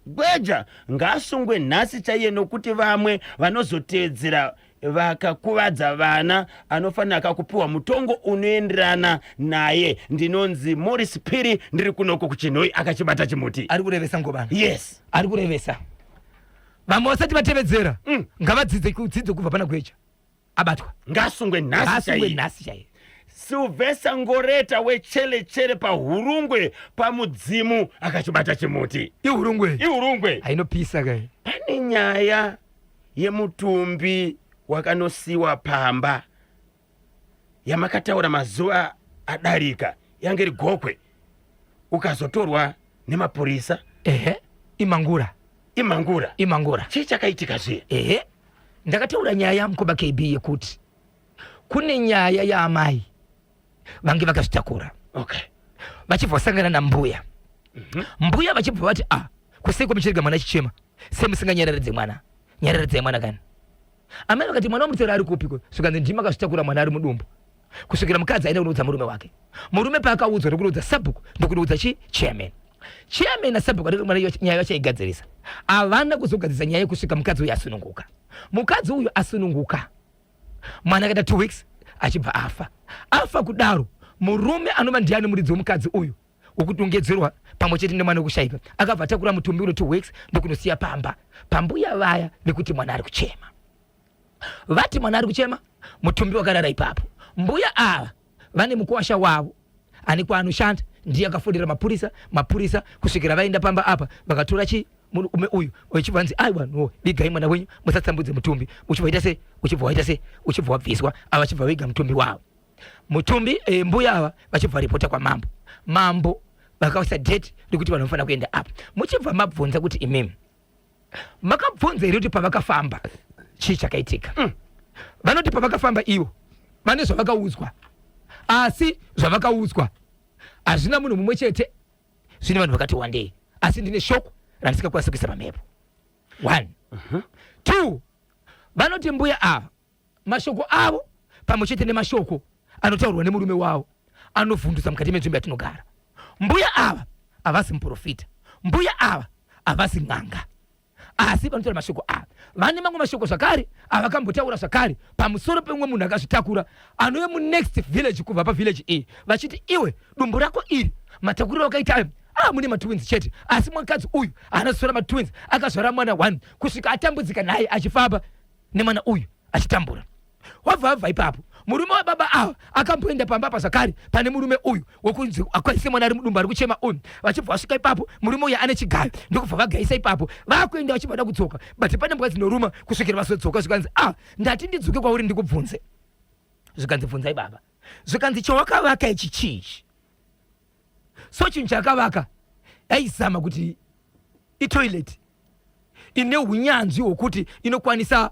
Gweja ngaasungwe nhasi chaiye, nokuti vamwe vanozoteedzera vakakuvadza vana. Anofanira kakupiwa mutongo unoenderana naye. Ndinonzi Morris Piri, ndiri kunoko kuChinhoi. Akachibata chimuti. Ari kurevesa ngobana. Yes. Ari kurevesa. Vamwe vasati vatevedzera ngavadzidze kudzidze kubva pana Gweja abatwa. Ngaasungwe nhasi Ngaasungwe chaiye. Nhasi chaiye. Silvester Ngoreta weChelechere paHurungwe paMudzimu. Akachibata chimuti. IHurungwe. IHurungwe. Ainopisa kai. Pane nyaya yemutumbi wakanosiwa pamba yamakataura mazuva adarika. Yange iri Gokwe, ukazotorwa nemapurisa. Ehe, imangura. Imangura. Imangura. Chii chakaitika zviye? Ehe, ndakataura nyaya yaMukoma KB yekuti kune nyaya yaamai vange vakazvitakura. Vachibva vasangana nambuya. Mbuya vachibva vati, a kusei muchirega mwana achichema, semusinganyararidze mwana, nyararidzai mwana kani. Amai vakati, mwana wamutera ari kupiko? Zvikanzi, ndimi akazvitakura, mwana ari mudumbu. Kusvikira mukadzi aenda kunoudza murume wake. Murume paakaudzwa, ndokunoudza sabhuku, ndokunoudza chi chairman. Chairman nasabhuku nyaya vachaigadzirisa. Havana kuzogadzirisa nyaya yekusvika mukadzi uyu asununguka. Mukadzi uyu asununguka, mwana akaita 2 weeks achibva afa. Afa kudaro, murume anova ndiani muridzi wemukadzi uyu wokudongedzerwa pamwe chete nemwana wekushayika, akabva atakura mutumbi uno 2 weeks, ndokunosiya pamba pambuya vaya vekuti mwana ari kuchema. Vati mwana ari kuchema, mutumbi wakarara ipapo. Mbuya ava vane mukuwasha wavo ane kwaanoshanda, ndiye akafonera mapurisa. Mapurisa kusvikira vaenda pamba apa, vakatora chi murume uyu, vachibva vanzi, aiwa, no, vigai mwana wenyu, musatambudze mutumbi. Uchibva waita sei? Uchibva waita sei? Uchibva wabviswa. Ava vachibva viga mutumbi wavo. Mutumbi mbuya ava vachibva ripota kwamambo. Mambo vakaisa date rekuti vanhu vanofanira kuenda apa. Muchibva mabvunza kuti imimi makabvunza here kuti pavakafamba chii chakaitika? Vanoti pavakafamba ivo vane zvavakaudzwa, asi zvavakaudzwa hazvina munhu mumwe chete, zvine vanhu vakati wandei. Asi ndine shoko randisingakwanisi kuisa pamhepo. One, two, vanoti mbuya ava mashoko avo pamwe chete nemashoko anotaurwa nemurume wavo anovhundutsa mukati menzvimbo yatinogara. Mbuya ava havasi muprofita, mbuya ava havasi n'anga, asi vanotaura mashoko ava. Vane mamwe mashoko zvakare avakambotaura zvakare pamusoro pemumwe munhu akazvitakura anove munext village kubva pavillage iyi, vachiti, iwe dumbu rako iri, matakuriro akaita ayo, ah, mune matwins chete. Asi mukadzi uyu haana kuzvara matwins, akazvara mwana one kusvika atambudzika naye, achifamba nemwana uyu achitambura. Wabva abva ipapo, murume wababa ava akamboenda pamba apa zvakare pane murume uyu wekunzi akwanise mwana ari mudumbu ari kuchema uyu. Vachibva vasvika ipapo, murume uyu ane chigayo, ndokubva vagaisa ipapo. Vakuenda, vachibva vada kudzoka, but pane mbwa dzinoruma kusvikira vazodzoka. Zvikanzi, ah, ndati ndidzoke kwauri ndikubvunze. Zvikanzi, bvunzai baba. Zvikanzi, chawakavaka ichi chii? So chinhu chakavaka yaizama kuti itoilet ine unyanzvi hwokuti inokwanisa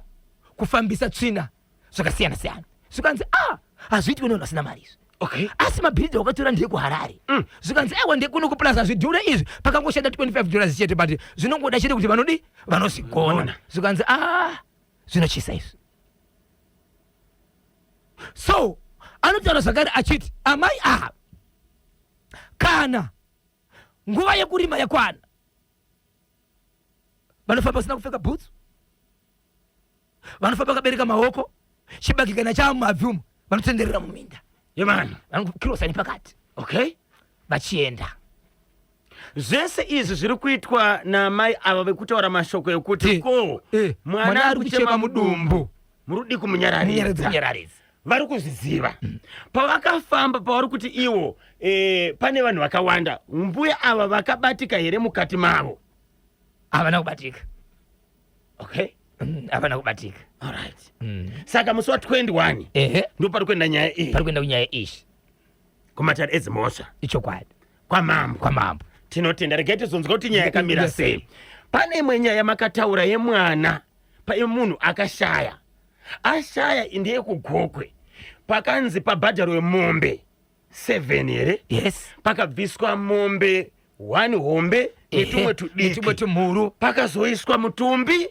kufambisa tsvina zvakasiyana siyana. Zvikanzi, ah, hazviitwi nevanhu vasina mari izvi. Asi mabhiridha wakatora ndeyekuHarare. Zvikanzi, aiwa, ndekuno kuplus, hazvidhure izvi, pakangoshanda $25 chete, but zvinongoda chete kuti vanodi vanozvigona. Zvikanzi, ah, zvinotyisa izvi. So anotaura zvakare achiti amai ava kana nguva yekurima yakwana vanofamba vasina kupfeka bhutsu, vanofamba vakabereka maoko, chibage kana chaamumabvi umo vanotenderera muminda. Yevanhu. Vanokirosa nepakati. Vachienda. Zvese izvi zviri kuitwa namai ava vekutaura mashoko ekuti ko mwana ari kuchema mudumbu, muri kumunyararidza. Munyaradza. Vari kuzviziva pavakafamba pavari kuti iwo pane vanhu vakawanda. Mbuya ava vakabatika here mukati mavo? Havana kubatika. Havana kubatika. Alright. Saka musi wa21 ndo pari kuenda nyaya iyi. Pari kuenda kunyaya iyi. Kumatare edzimhosva. Ichokwadi. Kwamambo. Kwamambo. Tinotenda. Regai tizonzwa kuti nyaya yakamira sei. Pane imwe nyaya makataura yemwana payemunhu akashaya, ashaya ndeyekuGokwe, pakanzi pabhadharwe mombe 7 here? Yes. Pakabviswa mombe 1 hombe netumwe tudiki. Netumwe tumhuru. Pakazoiswa mutumbi.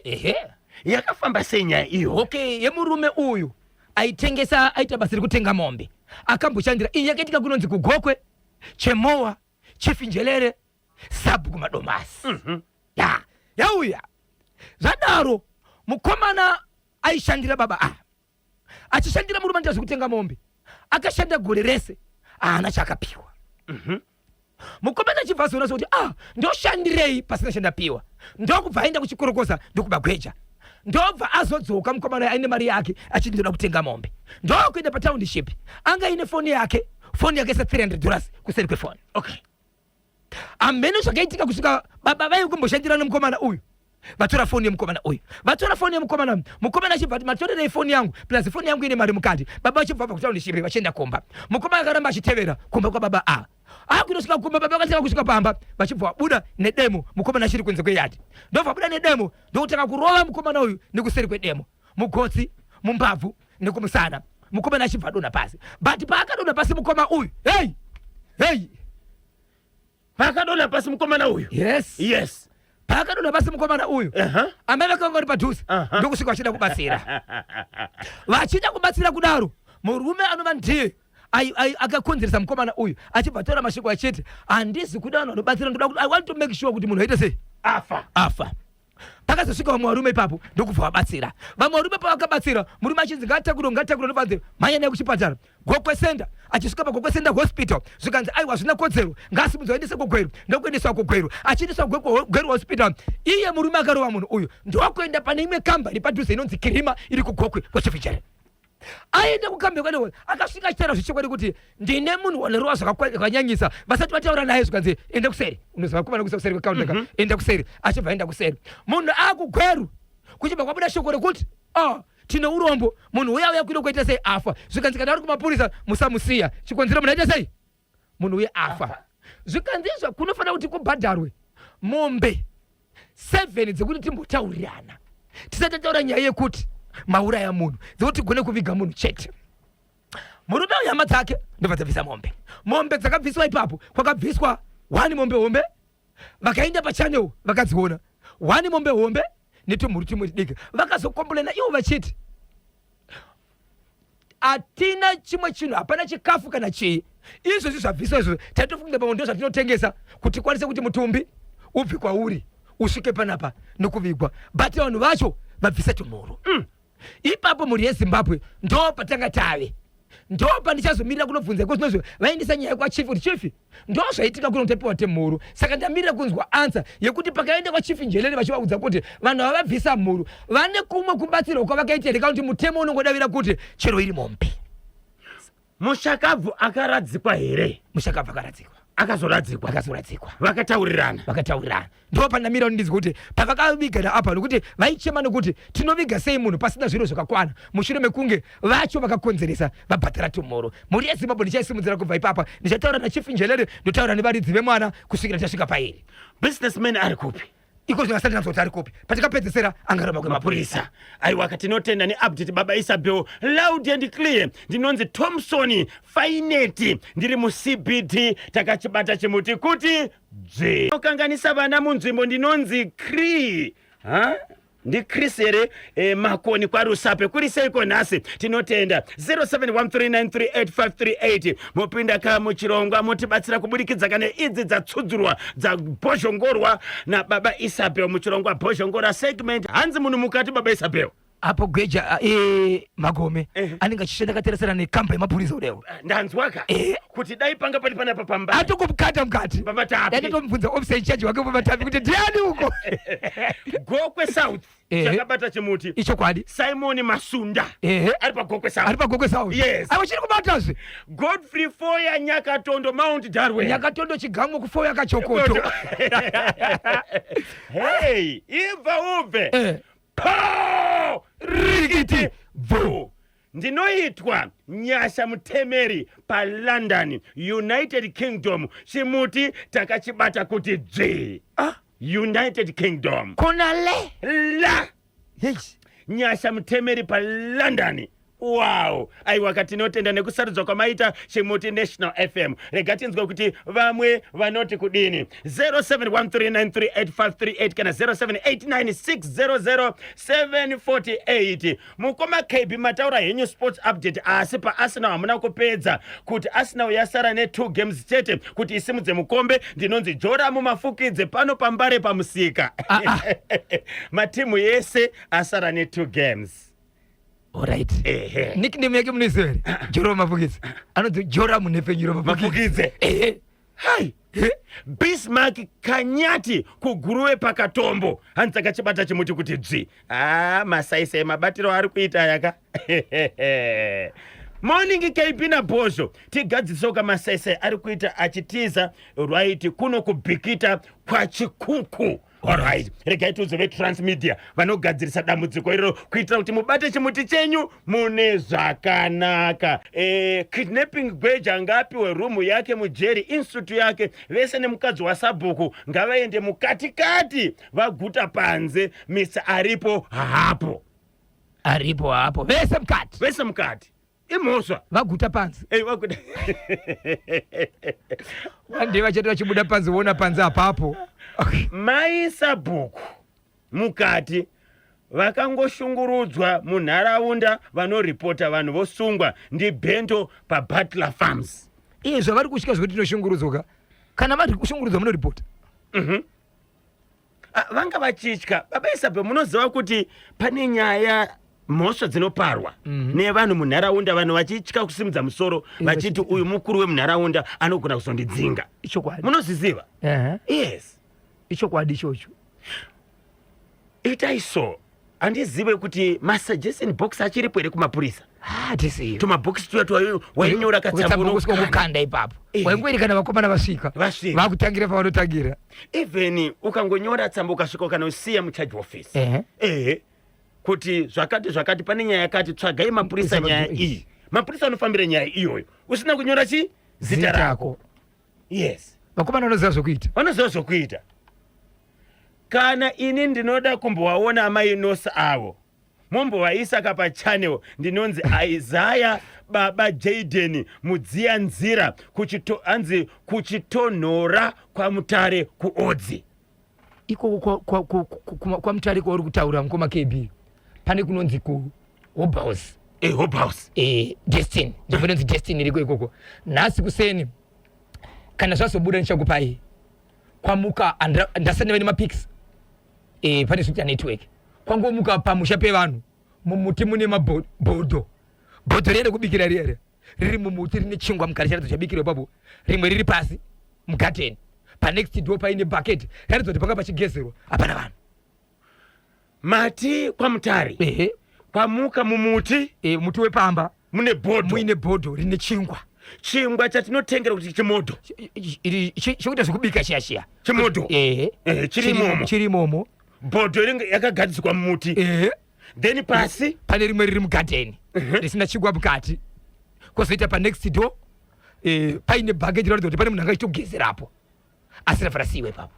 Yakafamba sei nyaya iyo? Okay, yemurume uyu aitengesa, aita basa rekutenga mombe, akamboshandira. Iyi yakaitika kunonzi kuGokwe, Chemowa, Chief Njelere, sub kuMadomasi. Ya yauya zvadaro, mukomana aishandira baba ava, achishandira murume anoita zvekutenga mombe, akashanda gore rese, haana chaakapiwa. Mukomana achibva azoona sekuti, ah, ndoshandirei pasina chandapiwa? Ndokubva aenda kuchikorokoza, ndokuba gweja. Ndobva azodzoka mukomana aine mari yake achiti, ndoda kutenga mombe. Ndokuenda patownship, anga aine foni yake, foni yake isa $300 kuseri kwefoni. Hameno zvakaitika kusvika baba vaive kumboshandira nemukomana uyu. Vatora foni yemukomana uyu, vatora foni yemukomana. Mukomana achibva ati, "Matorerei foni yangu? Plus foni yangu ine mari mukati." Baba vachibva vabva kutaundishipi vachienda kumba. Mukomana akaramba achitevera kumba kwababa. A akunosvika kumba, baba vakatanga kusvika pamba vachibva vabuda nedemo. Mukomana achiri kunze kweyadhi, ndobva vabuda nedemo, ndokutanga kurova mukomana uyu nekuseri kwedemo, mugotsi, mumbabvu nekumusana. Mukomana achibva adonha pasi. But paakadonha pasi mukoma uyu, hei hei. Paakadonha pasi mukomana uyu? Yes. Paakadonha pasi mukomana uyu, amai vake vanga vari padhuze, ndokusvika vachida kubatsira. Vachida kubatsira kudaro, murume anova ndiye akakonzeresa mukomana uyu achibva ataura mashoko achiti, "Handizi kuda vanhu vanobatsira, ndoda kuti, I want to make sure kuti munhu aite sei?" Afa. Afa. Pakazosvika vamwe varume ipapo, ndokubva vabatsira. Vamwe varume pavakabatsira, murume achinzi ngatakurwe, ngatakurwe, ndobvanzi mhanya naye kuchipatara, Gokwe Center. Achisvika paGokwe Center Hospital, zvikanzi aiwa, zvina kodzero, ngaasimudzwe aendese kuGweru. Ndokuendeswa kuGweru. Achiendeswa Gweru Hospital, iye murume akarova munhu uyu ndokuenda pane imwe kamba iri padhuze inonzi Kirima, iri kuGokwe kwaChivichere. Aenda kukambi kwaneko, akasvika achitaura zvechokwadi kuti ndine munhu wanorova zvakanyanyisa. Vasati vataura naye, zvikanzi enda kuseri. Unoziva vakomana kuisa kuseri kwekaunta ka. Enda kuseri. Achibva aenda kuseri. Munhu akuGweru, kuchibva kwabuda shoko rekuti, "Oh, tine urombo, munhu uya uya kuino kuita sei, afa." Zvikanzi kana ari kumapurisa musamusiya, chikonzero munhu aita sei, munhu uye afa. Zvikanzi izvo kunofanira kuti kubhadharwe mombe 7 dzekuti timbotaurirana tisati tataura nyaya yekuti mauraya munhu, dzekuti tigone kuviga munhu chete. Murume uyu, hama dzake ndobva dzabvisa mombe. Mombe dzakabviswa ipapo, kwakabviswa one mombe hombe. Vakaenda pachannel vakadziona, one mombe hombe netumhuru tumwe tudiki. Vakazokombolena ivo vachiti hatina chimwe chinhu, hapana chikafu kana chii. Izvozvi zvabviswa izvozvo, taitofunga pamwe ndo zvatinotengesa kuti tikwanise kuti mutumbi ubve kwauri usvike panapa nokuvigwa, but vanhu vacho vabvisa tumhuru. Ipapo mhuri yeZimbabwe, ndo patanga tave, ndo pandichazomirira kunobvunza iko zvinozvo. Vaendesa nyaya kwachief kuti, "Chief, ndo zvaitika kuno, tapiwa temhuru." Saka ndamirira kunzwa answer yekuti pakaenda kwaChief Njelele vachivaudza kuti vanhu ava vabvisa mhuru, vane kumwe kubatsirwa kwavakaita here, kana kuti mutemo unongodavira kuti chero iri mombe? Mushakabvu akaradzikwa here? Mushakabvu akaradzikwa. Akazoradzikwa? Akazoradzikwa. Vakataurirana? Vakataurirana. Ndo pandamira kuti ndinzwe kuti pavakavigana apa, nokuti vaichema nokuti tinoviga sei munhu pasina zviro zvakakwana, mushure mekunge vacho vakakonzeresa vabhadhara tumhuru. Mhuri yeZimbabwe, ndichaisimudzira kubva ipapa. Ndichataura naChief Njelele, ndotaura nevaridzi vemwana kusvikira tasvika pairi. Businessman ari kupi? Iko zvino asati tanzwa kuti ari kupi. Patikapedzesera angaramba kwemapurisa. Mapurisa. Aiwa, katinotenda neupdate, baba Isabel, loud and clear. Ndinonzi Thomson Faineti, ndiri muCBD. Takachibata chimuti kuti dzve. Okanganisa vana munzvimbo. Ndinonzi Cri, ha, ndiChris here? Makoni kwaRusape, kuri seiko nhasi? Tinotenda. 0713938538, mopinda ka muchirongwa, motibatsira kubudikidza kana idzi dzatsudzurwa, dzabhozhongorwa nababa Isabel muchirongwa Bhozhongora segment. Hanzi munhu mukati, baba Isabel. Apo Gweja, Magome anenge achishanda akateresana nekamba yemapurisa kudewo. Ndanzwaka kuti dai panga pari panapa pamba atongomukata mukati. Pamatapi. Dai officer in charge wake pamatapi kuti ndiani uko. Gokwe South. Chakabata chimuti. Ichokwadi. Simon Masunda ari paGokwe South. Ari paGokwe South. Yes. Avo chiri kubatazve. Godfrey Foya, Nyakatondo, Mount Darwin. Nyakatondo chigamwo, kufoya kachokoto. Hey, ibva ubve. Po rikiti bvu. Ndinoitwa Nyasha Mutemeri paLondon, United Kingdom. Chimuti takachibata kuti dzvi. Ah. United Kingdom. Kona le la. Yes. Nyasha Mutemeri paLondon. Wow, aiwa, katinotenda nekusarudzwa kwamaita Chimuti National FM. Rega tinzwe kuti vamwe vanoti kudini. 0713938538 kana 0789600748. Mukoma KB, mataura henyu sports update, asi paArsenal hamuna kupedza kuti Arsenal yasara ne2 games chete kuti isimudze mukombe. Ndinonzi Joramu Mafukidze, pano paMbare pamusika. Matimu yese asara ne2 games. Alright. Ehe. Nickname yake munoiziva here? Jora Mafukidze anonzi Jora Munhepfenyuro Mafukidze. Mafukidze. Ehe. Hai. Bismark Kanyati kuGuruve pakatombo, hanzi akachibata chimuti kuti dzvi. A masaisai mabatiro ari kuita yaka. Morning KB naBhozho, tigadzisoka masaisai ari kuita achitiza right kuno kuBhikita kwaChikuku. Alright, regai tiudze veTransmedia vanogadzirisa dambudziko iroro kuitira kuti mubate chimuti chenyu mune zvakanaka. E, kidnapping Gweja ngaapiwe rumu yake mujeri, insutu yake, vese nemukadzi wasabhuku ngavaende mukatikati vaguta panze. Mr aripo haapo. Aripo hapo, vese mukati. Vese mukati. Imhosva. Vaguta panze. Hey, vaguta. One day vachati vachibuda panze voona panze apapo. Okay. Mai sabhuku mukati vakangoshungurudzwa munharaunda vanoripota vanhu vosungwa ndibhento pabutler Farms. Iye zvavari kutya zvekuti tinoshungurudzwa ka, kana vari kushungurudzwa munoripota. Ah, vanga vachitya baba Isabel, munoziva kuti pane nyaya mhosva dzinoparwa nevanhu munharaunda, vanhu vachitya kusimudza musoro vachiti uyu mukuru wemunharaunda anogona kuzondidzinga. Ichokwadi. Munozviziva? Ehe. Yes. Ichokwadi ichocho. Itai so, handizive kuti masuggestion box achiripo here kumapurisa. Hatisiyo. Tumabhokisi tuya twa wainyora katsamba unokanda. Kukanda ipapo. Waingoeri kana vakomana vasvika. Vasvika. Vakutangira pavanotangira. Even ukangonyora tsamba ukasvika ukanosiya mucharge office. Ehe. Kuti zvakati zvakati, pane nyaya yakati, tsvagai mapurisa nyaya iyi. Mapurisa anofambira nyaya iyoyo. Usina kunyora chi zita rako. Yes. Vakomana vanoziva zvokuita. Vanoziva zvokuita. Kana ini ndinoda kumbovaona amai Nosa avo, mombovaisa ka pachannel. Ndinonzi Isaiah baba Jaden mudziya nzira kuchito, anzi kuchitonhora kwaMutare kuOdzi. Ikoko kwaMutare kwauri kutaura, mukoma KB, pane kunonzi ku Hope House. Hope House. Destiny, nzvimbo inonzi Destiny iriko ikoko. Nhasi kuseni kana zvazobuda ndichakupai. Kwamuka ndasati ndave nemapics, pane zvikuita network. Kwangomuka pamusha pevanhu mumuti mune mabhodho, bhodho riya rekubikira riya riya riri mumuti rine chingwa mukati charatidza chabikirwa ipapo, rimwe riri pasi mugadheni, panext door paine bucket ratidza kuti panga pachigezerwa, hapana vanhu. Mati kwaMutare? Ehe. Kwamuka mumuti? Muti wepamba. Mune bhodho. Muine bhodho rine chingwa. Chingwa chatinotengera kuti chimodho. Chekuita zvekubika chiya chiya. Chimodho. Ehe. Chiri imomo. Chiri imomo. Bhodho ringe yakagadzikwa mumuti. Ehe. Then pasi pane rimwe riri mugadheni risina chingwa mukati. Kwozoita panext door, paine bucket rinoratidza kuti pane munhu anga achitogezerapo, asi rafa rasiyiwa ipapo.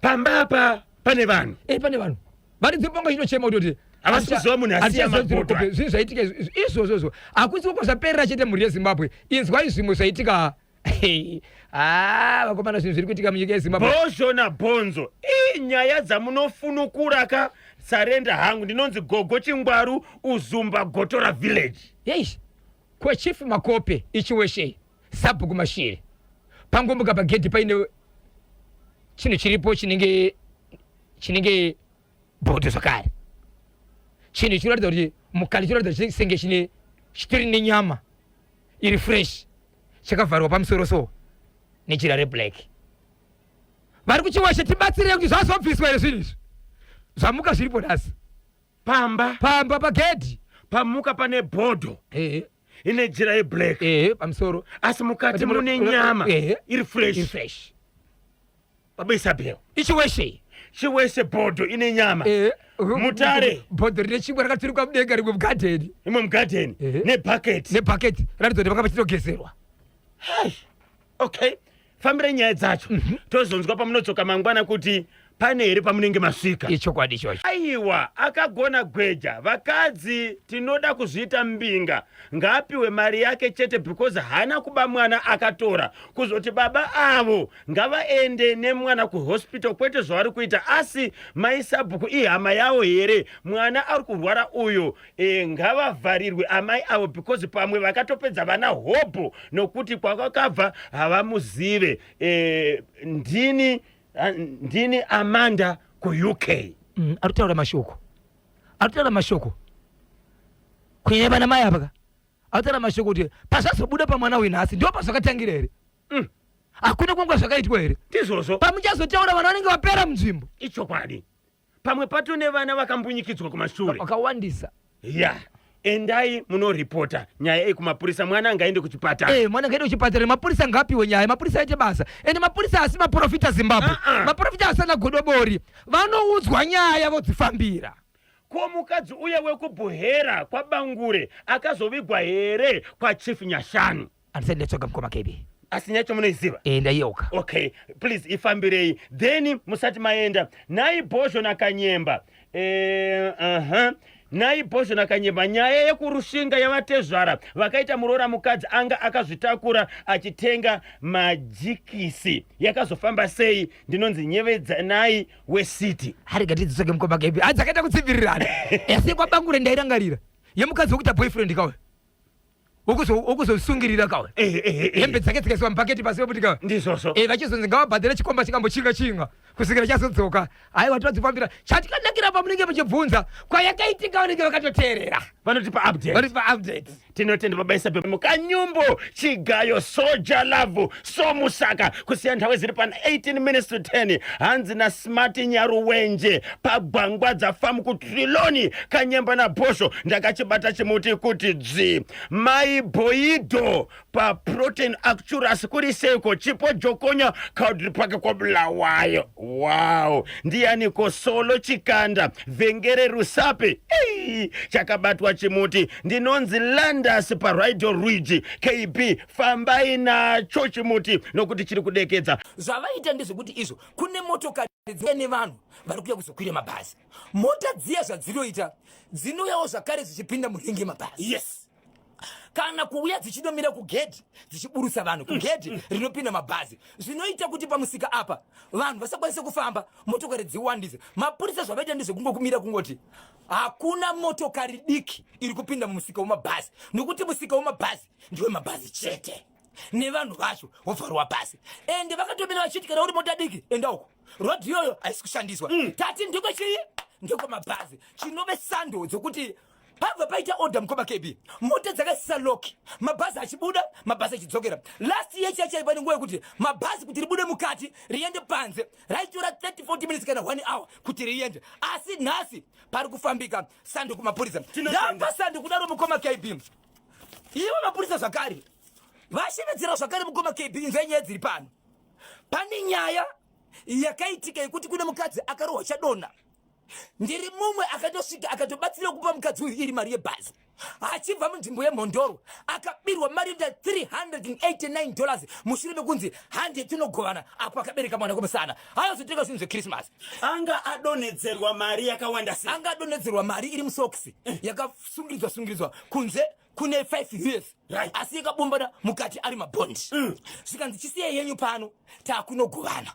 Pamba apa pane vanhu. Pane vanhu vari dzepanga chinochema kutoti Havasi kuziva munhu asiya mabhodho aya. Zvinhu zvaitika izvozvozvo hakusi koko zvaperera chete. Mhuri yeZimbabwe, inzwai zvimwe zvaitika. Vakomana, zvinhu zviri kuitika munyika yeZimbabwe. Bhozho nabhonzo, ii nyaya dzamunofunukura ka, sarenda hangu. Ndinonzi Gogo Chingwaru, Uzumba Gotora Village. Yeish, kwaChief Makope ichiweshei, sabhuku Mashiri, pangombuka pagedhi paine chinhu chiripo chinenge bhodho zvakare, chinhu chinoratidza kuti mukati chinoratidza senge chine chitori nenyama iri fresh, chakavharwa pamusoro so nejira reblack. Vari kuChiwashe, tibatsirei kuti zvazobviswa here zvinhu izvi zvamuka zviripo nhasi. Pamba. Pamba pagedhi. Pamuka pane bhodho ehe ine jira yeblack. Ehe, pamusoro. Asi mukati mune nyama Ehe. iri fresh. Iri fresh. Baba Isabel. Ichiweshe. Chiweshe, bhodho ine nyama. Mutare. Bhodho rine chingwa rakaturikwa mudenga, rimwe mugadheni. Imwe mugadheni. Nebhaketi. Nebhaketi ratidza kuti panga pachitogezerwa. Hai. Okay, fambirai nyaya dzacho, tozonzwa pamunodzoka mangwana kuti pane here pamunenge masvika. Ichokwadi ichocho. Aiwa, akagona Gweja. Vakadzi tinoda kuzviita mbinga. Ngaapiwe mari yake chete because haana kuba mwana, akatora. Kuzoti baba avo ngavaende nemwana kuhospital kwete zvavari kuita. Asi mai sabhuku ihama yavo here? Mwana ari kurwara uyo. Ngavavharirwe amai avo because pamwe vakatopedza vana hobho nokuti kwakakabva havamuzive. Ndini Amanda kuUK. Ari kutaura mashoko, ari kutaura mashoko kunyanya vana mai apa ka. Ari kutaura mashoko kuti pazvazobuda pamwana uyu nhasi ndo pazvakatangira here? Hakuna kunga zvakaitwa here? Ndizvozvo. Pamuchazotaura vana vanenge vapera munzvimbo. Ichokwadi, pamwe pato nevana vakambunyikidzwa kumashure. Vakawandisa. Ya. Endai munoripota nyaya iyi kumapurisa, mwana ngaende kuchipatara. Eh, mwana ngaende kuchipatara, mapurisa ngaapiwe nyaya, mapurisa aite basa. Ende mapurisa asi maprofita Zimbabwe. Uh-uh. Maprofita asana godobori. Vanoudzwa nyaya vodzifambira. Ko mukadzi uya wekuBuhera kwaBangure akazovigwa here kwaChief Nyashanu? Handisati ndatsvaga mukoma KB. Asi nyaya yacho munoiziva? Eh, ndaiyeuka. Okay, please ifambirei. Then musati maenda, nhai Bhozho naKanyemba. Eh, uh-huh. Nhai Bhozho naKanyemba, nyaya yekuRushinga yavatezvara vakaita muroora mukadzi anga akazvitakura achitenga majikisi yakazofamba sei? Ndinonzi Nyevedzanai weCity. Harega tidzitsvage mukoma KB. Hanzi akaita kutsivirirana. Asi kwaBangure ndairangarira. Yemukadzi wekuita boyfriend kauya. Wokuzosungirira kauya. Eh, eh, eh, Hembe dzake dzikaiswa mubhaketi pasi pekuti kauya. Ndizvozvo. Eh, vachizonzi ngavabhadhare chikomba chikambochinga chinga kusvikira chazodzoka. Haiwa todzifambira. Chatikanakira pamunenge muchibvunza kwayakaitika vanenge vakatoteerera. Vanotipa update. Vanotipa update. Tinotenda baba Isabel Mukanyumbo Chigayo Soja Love Somusaka kusiya nthawi ziri pana 18 minutes to 10 hanzi na Smart Nyaruwenje pagwangwadza farm kuTriloni Kanyemba na Bhosho ndakachibata chimuti kuti dzvi mai Boido paprotein Acturas kuri seiko Chipo Jokonya Cowdrey Park kwaBulawayo wow ndiyaniko Solo Chikanda Vhengere Rusape Ei, chakabatwa chimuti ndinonzi Landas paRido Ridge KB fambai nacho chimuti nokuti chiri kudekedza. Zvavaita ndezvekuti izvo kune motokari dziya nevanhu vari kuuya kuzokwira mabhazi. Mota dziya zvadzinoita dzinouyawo zvakare dzichipinda muringi yemabhazi. Yes. Kana kuuya dzichinomira kugedhi dzichiburutsa vanhu kugedhi rinopinda mabhazi, zvinoita kuti pamusika apa vanhu vasakwanise kufamba, motokari dziwandise. Mapurisa zvavaita ndezvekungokumira kungoti hakuna motokari diki iri kupinda mumusika wemabhazi, nokuti musika wemabhazi ndewemabhazi chete nevanhu vacho wovharwa bhazi. Ende vakatomira vachiti kana uri mota diki enda uko, rodhi iyoyo haisi kushandiswa. Tati ndiko chii? Ndiko mabhazi, chinove sando dzekuti pabva paita order mukoma KB, mota dzakaisisa lock, mabhazi achibuda mabhazi achidzokera. Last year chaichai pane nguva yekuti mabhazi kuti ribude mukati riende panze raitora 30-40 minutes kana 1 hour kuti riende, asi nhasi pari kufambika. Sando kumapurisa, ndapa sando kudaro mukoma KB. Ivo mapurisa zvakare vashevedzera zvakare mukoma KB, inzwai nyaya dziri pano. Pane nyaya yakaitika yekuti kune mukadzi akarohwa chadonha. Ndiri mumwe akatosvika akatobatsira kupa mukadzi uyu iri mari yebhazi achibva munzvimbo yeMhondoro, akabirwa mari inoita 389 dollars mushure mekunzi handi yetinogovana apo akabereka mwana kumusana ayozotenga zvinhu zvechristmas. Anga adonhedzerwa mari yakawanda sei? Anga adonhedzerwa mari iri musokisi yakasungiridzwa sungiridzwa kunze kune 5 years, asi yakabumbana mukati ari mabhondi. Zvikanzi chisiya yenyu pano, takunogovana.